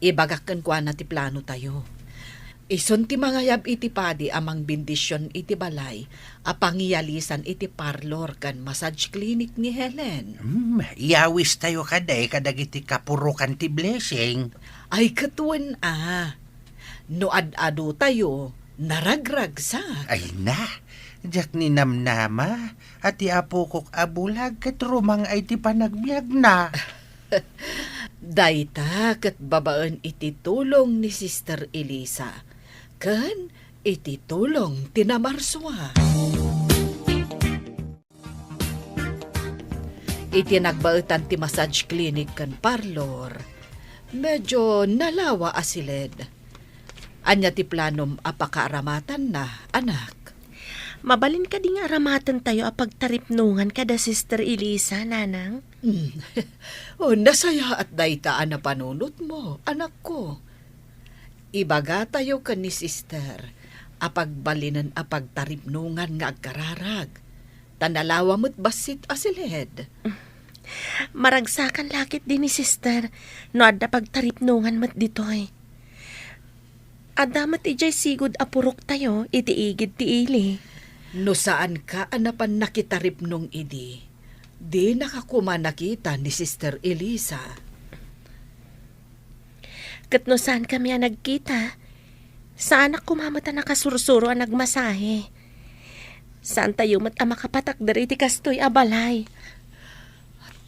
ibagak kenkuana ti planotayo. Isun ti mangayab iti padi a mangbendision iti balay a pangiyalisan iti parlor ken massage clinic ni Helen. Hmm, iyawistayo kadi kadagiti kapurokan ti blessing. Ay, ket wen a. No ad-adu tayo, naragragsak. Ay na, diak ninamnama, a ti apokok a bulag ket rumang-ay ti panagbiagna. Dayta ket babaen iti tulong ni Sister Elisa, ken iti tulong ti namarsua. Iti nagbaetan ti massage clinic ken parlor, medyo nalawa a siled. Ania ti planom a pakaaramatanna, anak? Mabalin kadi nga aramatentayo a pagtaripnongan kada Sister Elisa, Nanang? Hmm. Oh, nasayaat dayta a napanunotmo, anakko. Ibagatayo ken ni Sister a pagbalinen a pagtaripnongan nga agkararag, ta nalawa met bassit a siled. Maragsakan la ketdi ni Sister no adda pagtaripnongan met ditoy. Adda met idiay sigud a puroktayo iti igid ti ili. No saanka a napan nakitaripnong idi, dinaka koma nakita ni Sister Elisa. Ket no saankami a nagkita, saanak koma met a nakasursuro a nagmasahe. Saantayo met a makapatakder iti kastoy a balay.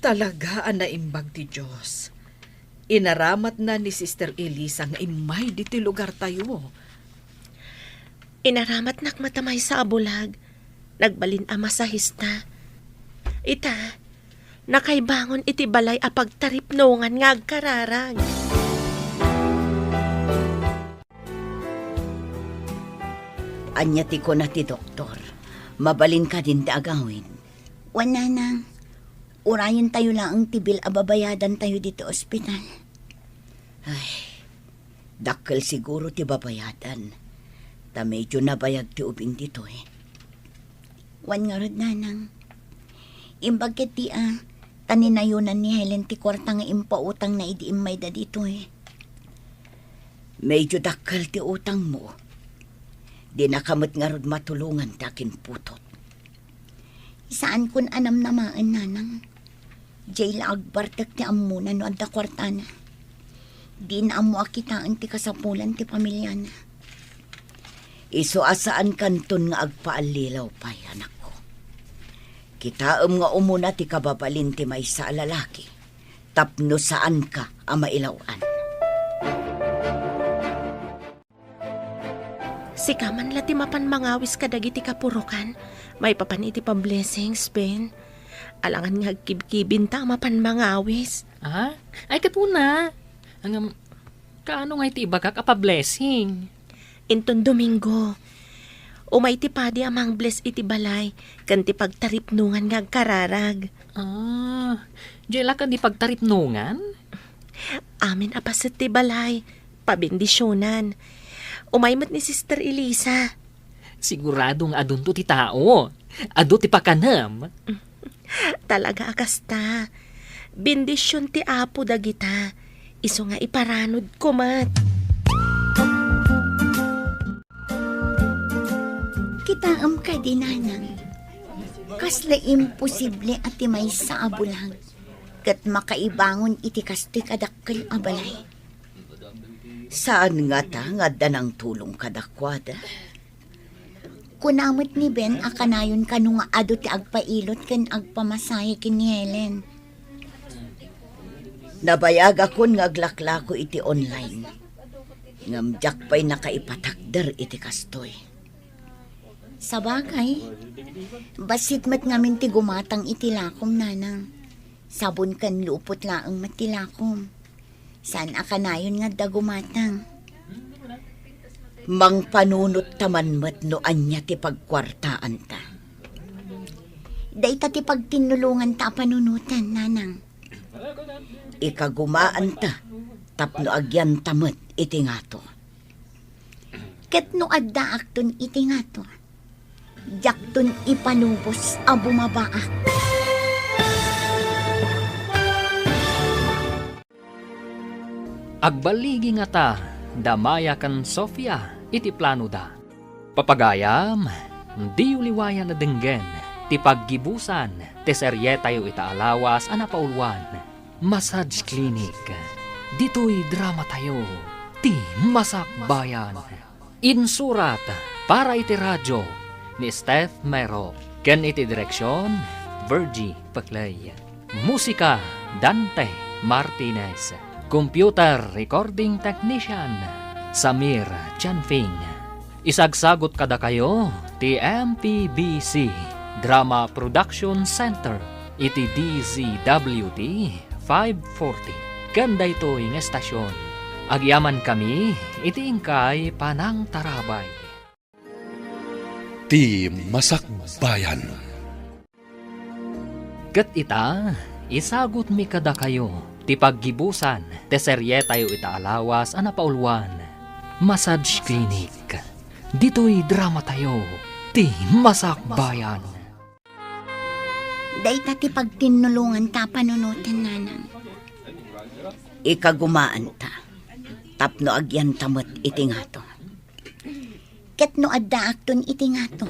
Talaga a naimbag ti Dios. Inaramatna ni Sister Elisa nga immay ditoy lugartayo. Inaramatnak met a maysa a bulag. Nagbalin a masahista. Ita, nakaibangon iti balay a pagtaripnongan nga agkararag. Ania ti kuna ti doktor? Mabalin kadin ti agawid? Wen, Nanang, urayentayo laeng ti bill a babayadantayo ditoy ospital. Ay, dakkel siguro ti babayadan, ta medyo nabayag ti ubing ditoy. Wen ngarud, Nanang, imbag ketdi a, ta ninayonan ni Helen ti kuarta nga impautangna idi immayda ditoy. Medyo dakkel ti utangmo. Dinaka met ngarud matulongan ti akinputot. Saankon a namnamaen, Nanang. Diay la agbartek ti ammona no adda kuartana. Dina ammo a kitaen ti kasapulan ti pamiliana. Isu a saankanton nga agpaallilaw pay, anakko. Kitaem nga umuna ti kababalin ti maysa a lalaki tapno saanka a mailaw-an. Sika man la ti mapan mangawis kadagiti kapurokan maipapan iti pa-blessings, Ben. Alangan nga agkibkibinta a mapan mangawis. Ah? Ay, ket una. Ngem, kaano nga iti ibagak a pa-blessing? Inton Domingo, umay ti padi a mang-bless iti balay ken ti pagtaripnongan nga agkararag. Ah, diay la kadi pagtaripnongan? Amin a paset ti balay, pabendisionan. Umay met ni Sister Elisa. Sigurado nga adunto ti tao. Adu ti pakanem. Talaga a kasta. Bendision ti Apo dagita. Isu nga iparanodko met. Kitaem kadi, Nanang. Kasla imposible a ti maysa a bulag ket makaibangon iti kastoy kadakkel a balay. Saan ngata nga adda nangtulong kadakuada? Kuna met ni Ben a kanayon kano nga adu ti agpailot ken agpamasahe ken ni Helen. Nabayagakon nga aglaklako iti online. Ngem diak pay nakaipatakder iti kastoy. Sabagay, bassit met ngamin ti gumatang iti lakom, Nanang. Sabon ken lupot laeng met ti lakom. Saan a kanayon nga adda gumatang. Mangpanunot ta man met no ania ti pagkuartaanta. Dayta ti pagtinnulonganta a panunotan, Nanang. Ikagumaanta tapno agyanta met iti ngato. Ket no addaakton iti ngato, diakton ipanubos a bumabaak. Agballigi ngata da Maya ken Sofia iti planoda. Papagayam, diyo liwayan a denggen ti paggibusan ti serietayo ita a lawas a napauluan, Massage Clinic. Ditoy dramatayo, ti Masakbayan. Insurat para iti radio ni Steph Mero ken iti direksion, Virgie Peclay. Musika, Dante Martinez. Computer recording technician, Samir Chanfing. Isagsagot kadakayo ti M P B C Drama Production Center iti D Z W T five forty. Ken daytoy nga estasion, agyamankami iti inkay panangtarabay. Ti Masakbayan. Ket ita, isagutmi kadakayo ti paggibusan ti serietayo ita a lawas a napauluan, Massage Clinic. Ditoy dramatayo, ti Masakbayan. Dayta ti pagtinnulonganta a panunoten, nanang. Ikagumaanta, tapno agyanta met iti ngato. Ket no addaakton iti ngato,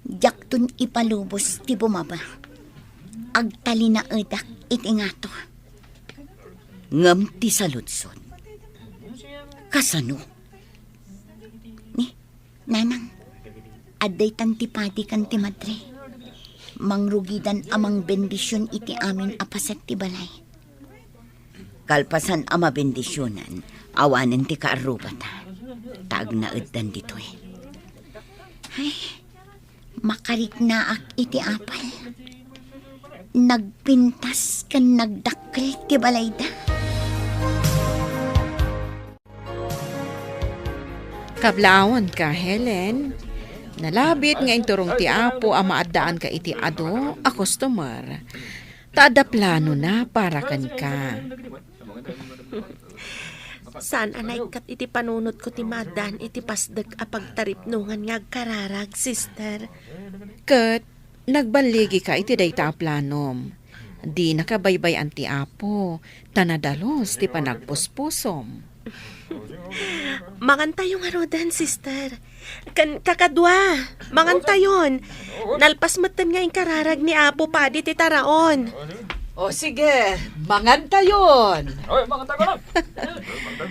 diakton ipalubos ti bumaba. Agtalinaedak iti ngato. Ngem ti saludsod, kasano? Ni, nanang, adda itan ti padi ken ti madre. Mangrugidan a mangbendision iti amin a paset ti balay. Kalpasan a mabendisionan, awanen ti kaarrubata, ta agnaeddan ditoy. Ay, makariknaak iti apal. Nagpintas ken nagdakkel ti balayda. Kablaawka, Helen. Nalabit nga inturong ti Apo a maaddaanka iti adu a customer. Ta adda planona para kenka. Saan a naikkat iti panunotko ti maaddaan iti pasdek a pagtaripnongan nga agkararag, sister. Ket nagballigika iti dayta a planom. Dinaka baybay-an ti Apo, ta nadalus ti panagpuspusom. Mangantayo ngaruden, sister. Ken kakadua, mangantayon. Nalpas metten nga inkararag ni Apo Padi ti taraon. O sige, mangantayon.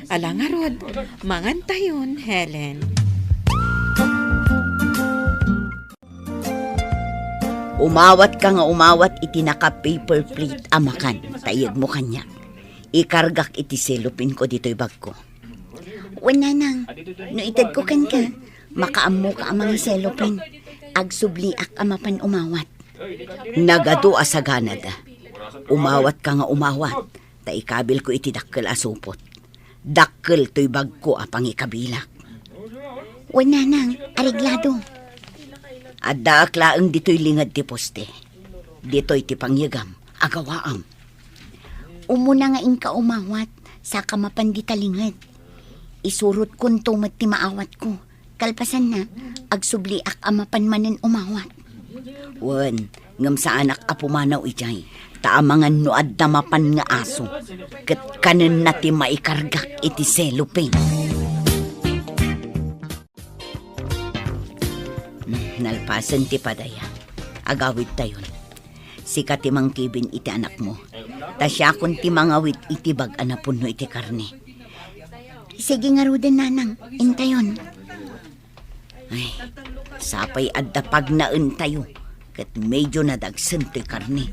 Ala ngarud, mangantayon, Helen. Umawatka nga umawat iti naka-paper plate a makan, ta iyegmo kaniak. Ikargak iti cellophane-ko ditoy bagko. Wen, nanang, no itedko kenka, makaammoka a mangi-cellophane. Agsubliak a mapan umawat. Nagadu a saganada. Umawatka nga umawat, ta ikabilko iti dakkel a supot. Dakkel toy bagko a pangikabilak. Wen, nanang, areglado. Addaak laeng ditoy linged ti poste. Ditoy ti pangyegam, agawaam. Umuna nga inka umawat, saka mapan dita linged. Isurotkonto met ti maawatko. Kalpasanna, agsubliak a mapan manen umawat. Wen, ngem saanak a pumanaw idiay, ta amangan no adda mapan nga aso, ket kanenna ti maikargak iti cellophane. Hmm, nalpasen ti padaya. Agawidtayon. Sika ti mangkibin iti anakmo. Ta siakon ti mangawid iti bag a napunno iti karne. Sige ngaruden, nanang, intayon. Ay, sapay adda pagnaentayo, ket medyo nadagsen toy karne.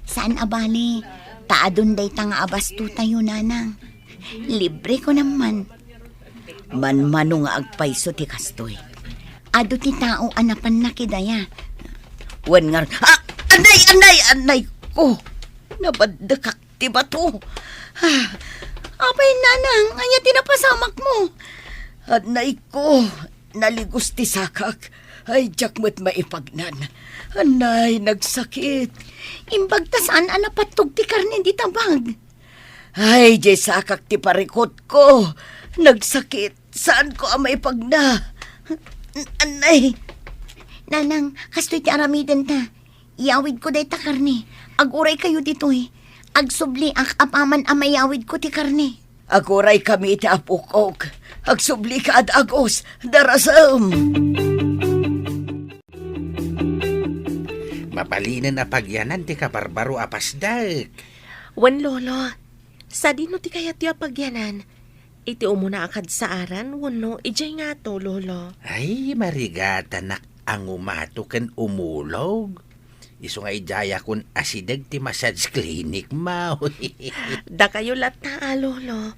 Saan a bale, ta adun dayta nga abastotayo, nanang. Libre ko naman. Manmano nga agpayso ti kastoy. Adu ti tao a napanna kidaya. Wen ngar-, ah! Anay! Anay! Anay ko! Nabaddekak ti bato. Ah, apay, nanang, ania ti napasamakmo? Anay ko! Naligos ti sakak. Ay, diak met maipagnan. Anay, nagsakit. Imbag ta saan a napattog ti karne dita bag. Ay, diay sakak ti parikutko. Nagsakit. Saanko a maipagna. Anay. Nanang, kastoy ti aramidenta. Iyawidko dayta karne. Aguraykayo ditoy. Agsubliak apaman a mayawidko ti karne. Aguray kami iti apok. Agsubli ka, Agus, darasem. Mabalinen a pagyanan ti kabarbaro a pasdek. Wen, Lolo. Sadino ti kayatyo a pagyanan? Iti umuna a kadsaaran wenno idiay ngato, Lolo? Ay, marigatanak a ngumato ken umulog. Isu nga idiayakon asideg ti massage clinic, maw. Dakayo latta a, Lolo.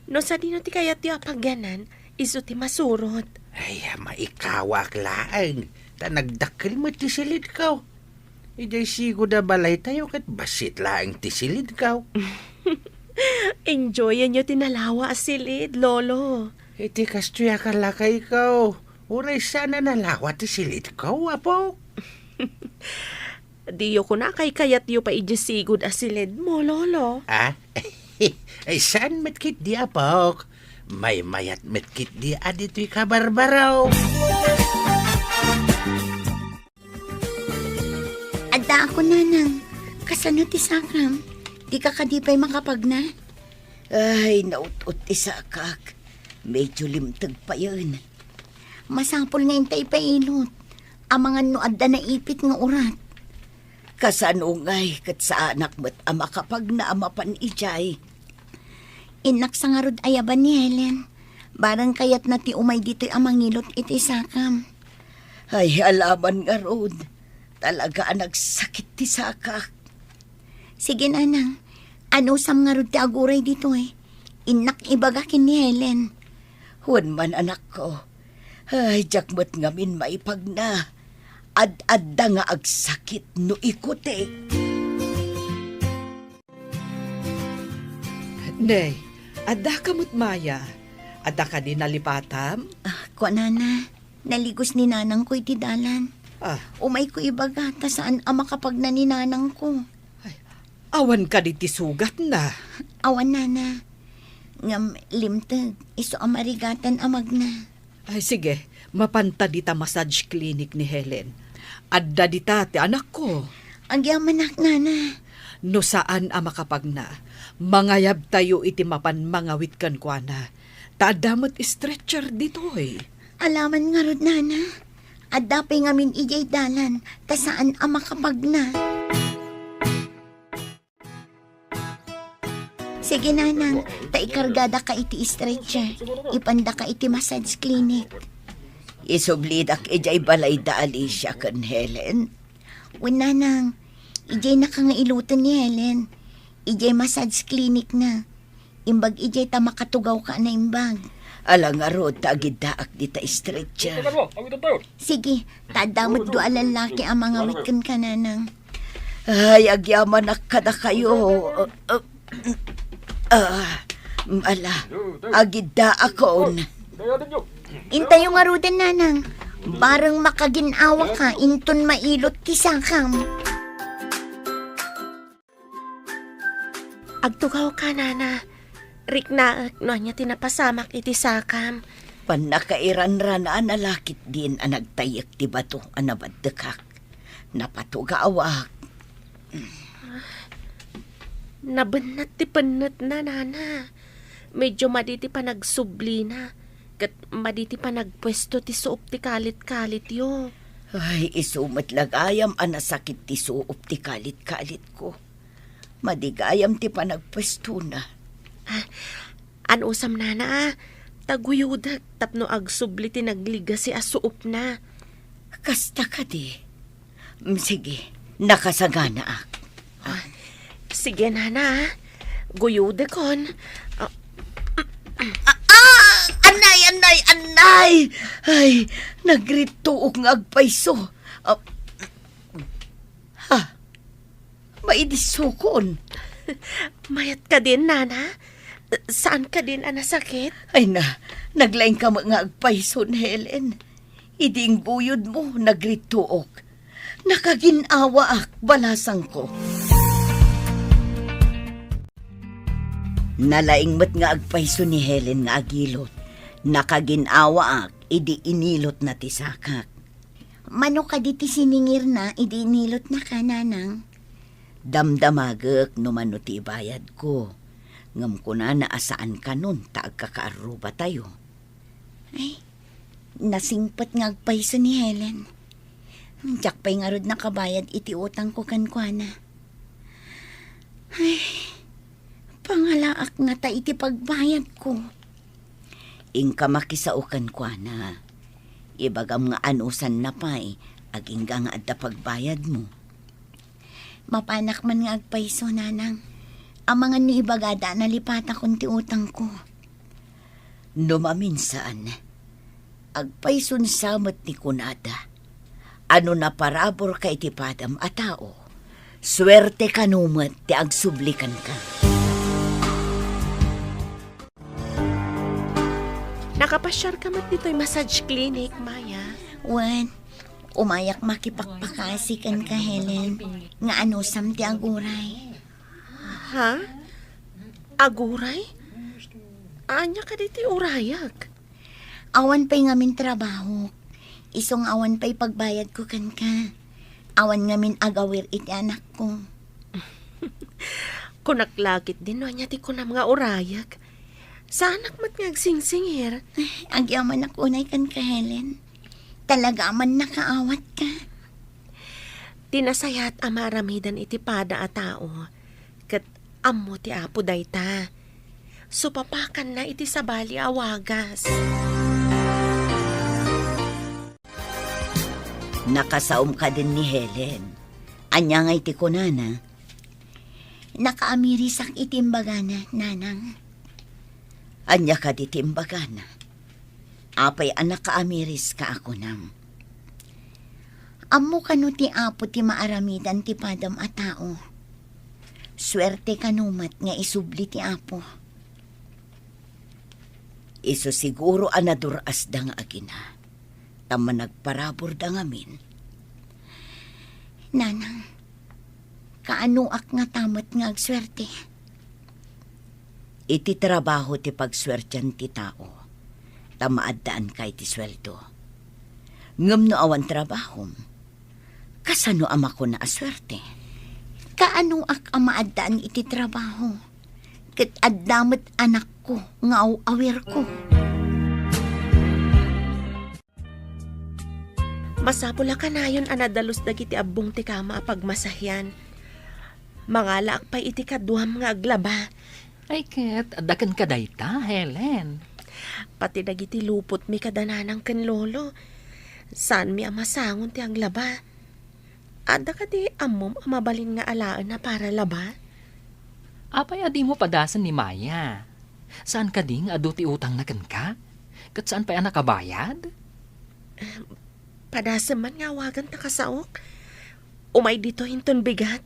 No sadino ti kayatyo a pagyanan, isu ti masurot. Ay, maikawaak laeng, ta nagdakkel met ti silidko. Idiay sigud a balaytayo ket bassit laeng ti silidko. Enjoyanyo ti nalawa a silid, Lolo. Iti kastoy a kalakayko, uray saan a nalawa ti silidko, Apo. Diyo kuna a kaykayatyo pay idiay sigud a silidmo, Lolo. Ah? Ay, saan met ketdi, Apok. Maymayat met ketdi a ditoy kabarbaro. Addaak, Nanang. Kasano ti sakam? Dika kadi pay makapagna? Ay, naut-ot ti sakak. Medyo limteg payen. Masapul nga intay pailot. Amangan no adda naipit nga urat. Kasano ngay ket saanak met a makapagna a mapan idiay? Innak sa ngarud ayaban ni Helen. Bareng kayatna ti umay ditoy a mangilot iti sakam. Ay, alaman ngarud. Talaga a nagsakit ti sakak. Sige, Nanang. Anusam ngarud ti aguray ditoy? Innak ibaga ken ni Helen. Wen man, anakko. Ay, diak met ngamin maipagna. Ad-adda nga agsakit no ikutik. Nay, adda ka met, Maya? Adda kadi nalipatam? Ah, kuanana, naligos ni nanangko iti dalan. Ah. Umayko ibaga ta saan a makapagna ni nanangko. Ay, awan kadi ti sugatna? Awan, Nana. Ngem limteg, isu a marigatan a magna. Ay, sige, mapanta dita massage clinic ni Helen. Adda dita ti anakko. Agyamanak, Nana. No saan a makapagna, mangayabtayo iti mapan mangawit kenkuana. Ta adda met stretcher ditoy. Alaman ngarud, Nana. Adda pay ngamin idiay dalan, ta saan a makapagna. Sige, Nanang, ta ikargadaka iti stretcher. Ipandaka iti massage clinic. Isublidak idiay balay da Alicia ken Helen. Wen, Nanang, idiay naka nga iloten ni Helen. Idiay massage clinic na. Imbag idiay ta makatugawka a naimbag. Ala ngarud ta agiddaak dita stretcher. Sige, ta adda met dua a lallaki a mangawit kenka, Nanang. Ay, agyamanak kadakayo. Ah, ala, agiddaakon. Intayo ngaruden, Nanang. Bareng makagin-awaka inton mailot ti sakam. Agtugawka, Nana. Riknaek no ania ti napasamak iti sakam. Pannakairanrana a nalakit diin a nagtayyek ti bato a nabaddekak. Napatugawak. Nabennat ti pennetna, Nana. Medyo madi ti panagsublina, ket madi ti panagpuesto ti suop ti kalit-kalityo. Ay, isu met la gayam a nasakit ti suop ti kalit-kalitko. Madi gayam ti panagpuestona. Ah, anusam, Nana, ah. Ta guyodek tapno agsubli ti nagligasi a suopna. Kasta kadi? Mm, sige, nakasaganaak. Ah, sige, Nana, ah. Guyodekon. Ah, ah, ah, anay, anay, anay! Ay, nagrittuok nga agpayso. Ah, ha? Maidissokon. Mayat kadin, Nana? Saan kadin a nasakit? Ay na, naglaingka met nga agpayson, Helen. Idi ingguyodmo, nagrittuok. Nakagin-awaak, balasangko. Nalaing met nga agpayso ni Helen nga agilot. Nakagin-awaak idi inilotna ti sakak. Mano kadi ti siningirna idi inilotnaka, Nanang? Damdamagek no mano ti ibayadko. Ngem kunana a saan kanon ta agkakaarrubatayo. Ay, nasingpet nga agpayso ni Helen. Diak pay ngarud nakabayad iti utangko kenkuana. Ay, pangalaak ngata iti pagbayadko. Inka makisao kenkuana. Ibagam nga anusanna pay, agingga nga adda pagbayadmo. Mapanak man nga agpayso, nanang. Amangan no ibagada a nalipatakon ti utangko. No maminsan, agpayson sa met ni kunada. Ano naparaburka iti padam a tao, suerte kano met ti agsubli kenka. Nakapasiarka met ditoy massage clinic, Maya? Wen, umayak makipakpakasi kenka, Helen, nga anusam ti aguray. Ha? Aguray? Ania kadi ti urayak? Awan pay ngamin trabahok. Isu nga awan pay pagbayadko kenka. Awan ngamin agawir iti anakko. Kunak la ketdin no ania ti kunam nga urayak. Saanak met nga agsingsingir. Agyamanak unay kenka, Helen. Talaga a mannakaawatka. Ti nasayaat a maaramidan iti pada a tao, ket ammo ti Apo dayta. Supapakanna iti sabali a wagas. Nakasaom kadin ni Helen. Ania ngay ti kunana? Nakaamirisak iti imbagana, nanang. Ania kadi ti imbagana? Apay a nakaamiriska a kunam? Ammo kano ti Apo ti maaramidan ti padam a tao. Suerte kano met nga isubli ti Apo. Isu siguro a nadur-asda nga agina, ta managparaburda ngamin. Nanang, kaanoak ngata met nga agsuerte? Iti trabaho ti pagsuertian ti tao, ta maaddaanka iti sueldo. Ngem no awan trabahom, kasano a makuna a suerte? Kaanoak a maaddaan iti trabaho, ket adda met anakko nga aw-awirko? Masapul a kanayon a nadalus dagiti abbong ti kama a pagmasahian. Mangalaak pay iti kaduam nga aglaba. Ay ket, adda kenka dayta, Helen. Pati dagiti lupotmi kada nanang ken lolo, saanmi a masangon ti aglaba. Adda kadi ammom a mabalin nga alaen a para laba? Apay a dimo padasen ni Maya? Saan kadi nga adu ti utangna kenka? Ket saan pay a nakabayad? Padasem man nga awagan ta kasaok. Umay ditoy inton bigat.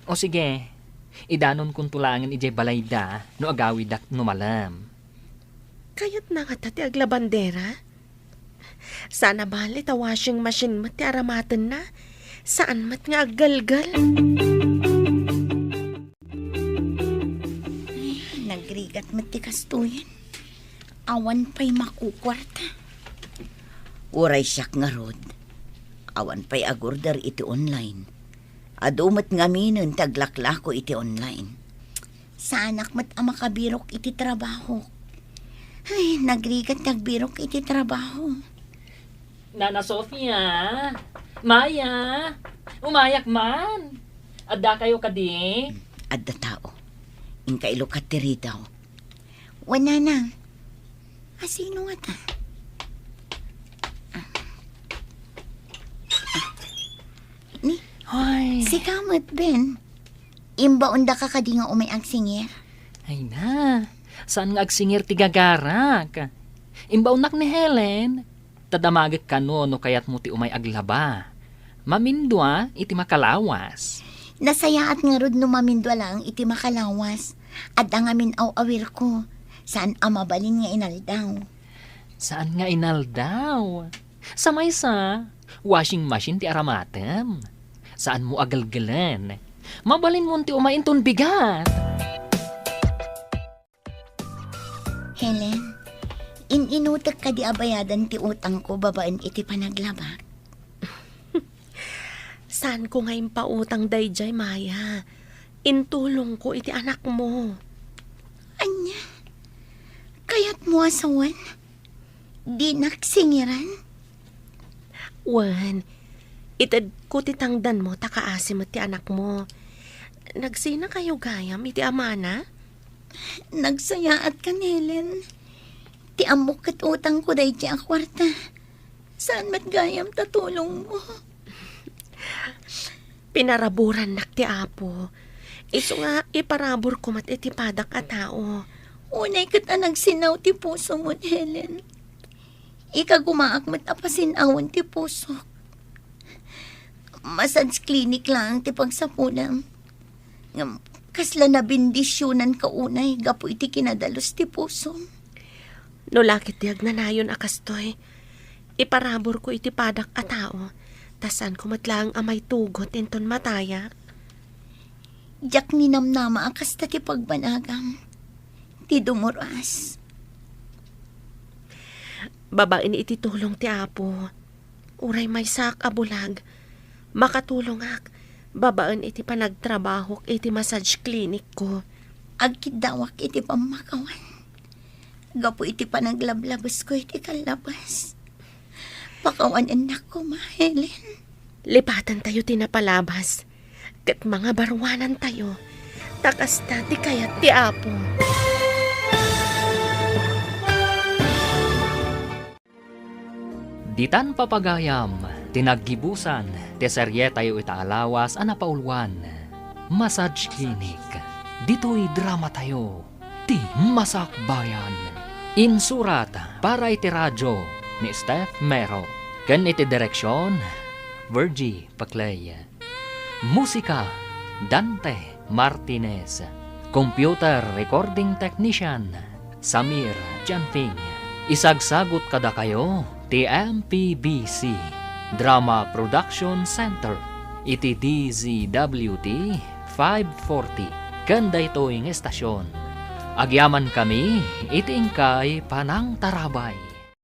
O sige, idanonkonto laengen idiay balayda no agawidak no malem. Kayatna ngata ti aglabandera? Saan a bale ta washing machine met ti aramatenna. Saan met nga aggelgel. Ay, nagrigat met ti kastoyen. Awan pay makukuarta. Uray siak ngarud, awan pay agorder iti online. Adu met ngaminen ti aglaklako iti online. Saanak met a makabirok iti trabahok. Ay, nagrigat ti agbirok iti trabaho. Nana Sofia, Maya, umayak man. Adda kayo kadi? Adda tao. Inka ilukat ti ridaw. Wen, nanang. Asino ngata? Ah. Ah. Ni, Hoy. Sika met, Ben. Imbaondaka kadi nga umay agsingir? Ay na, saan nga agsingir ti gagarak? Imbaonnak ni Helen. Ta damagek kano no kayatmo ti umay aglaba. Mamindua iti makalawas. Nasayaat ngarud no mamindua laeng iti makalawas. Adda ngamin aw-awirko. Saan a mabalin nga inaldaw. Saan nga inaldaw? Sa maysa, washing machine ti aramatem. Saanmo a gelgelen. Mabalinmon ti umay inton bigat. Helen, in-inutek kadi a bayadan ti utangko babaen iti panaglabak? Saanko nga impautang daydiay, Maya. Intulongko iti anakmo. Wasawen, dinak singiran. Wen, itedko ti tangdanmo ta kaasi met ti anakmo. Nagsinakayo gayam iti amana? Nagsayaat kan, Helen. Ti ammok ket utangko daydi a kuarta. Saan met gayam ta tulongmo? Pinaraburannak ti Apo. Isu nga iparaburko met iti padak a tao. Unay ket a nagsinnaw ti pusomon, Helen. Ikagumaak met a pasinawen ti pusok. Massage clinic laeng ti pagsapulem. Ngem kasla nabendisionanka unay gapu iti kinadalus ti pusom. No la ket ti agnanayon a kastoy, iparaburko iti padak a tao, ta saanko met laeng a maitugot inton matayak. Diak ninamnama a kasta ti pagbanagam. Ti dumuras. Babaen iti tulong ti Apo, uray maysak a bulag, makatulongak babaen iti panagtrabahok iti massage clinic ko. Agkiddawak iti pammakawan gapu iti panaglablabesko iti kallabas. Pakawanennak koma, Helen. Lipatentayo ti napalabas, ket mangabaruanantayo, ta kasta ti kayat ti Apo. Ditan papagayam ti naggibusan ti serietayo ita a lawas a napauluan, Massage Clinic. Ditoy dramatayo, ti Masakbayan. Insurat para iti radio ni Steph Mero, ken iti direksion, Virgie Paclay. Musika, Dante Martinez. Computer recording technician, Samir Janfing. Isagsagut kadakayo ti M P B C Drama Production Center iti D Z W T five forty ken daytoy nga estasion. Agyamankami iti inkay panangtarabay.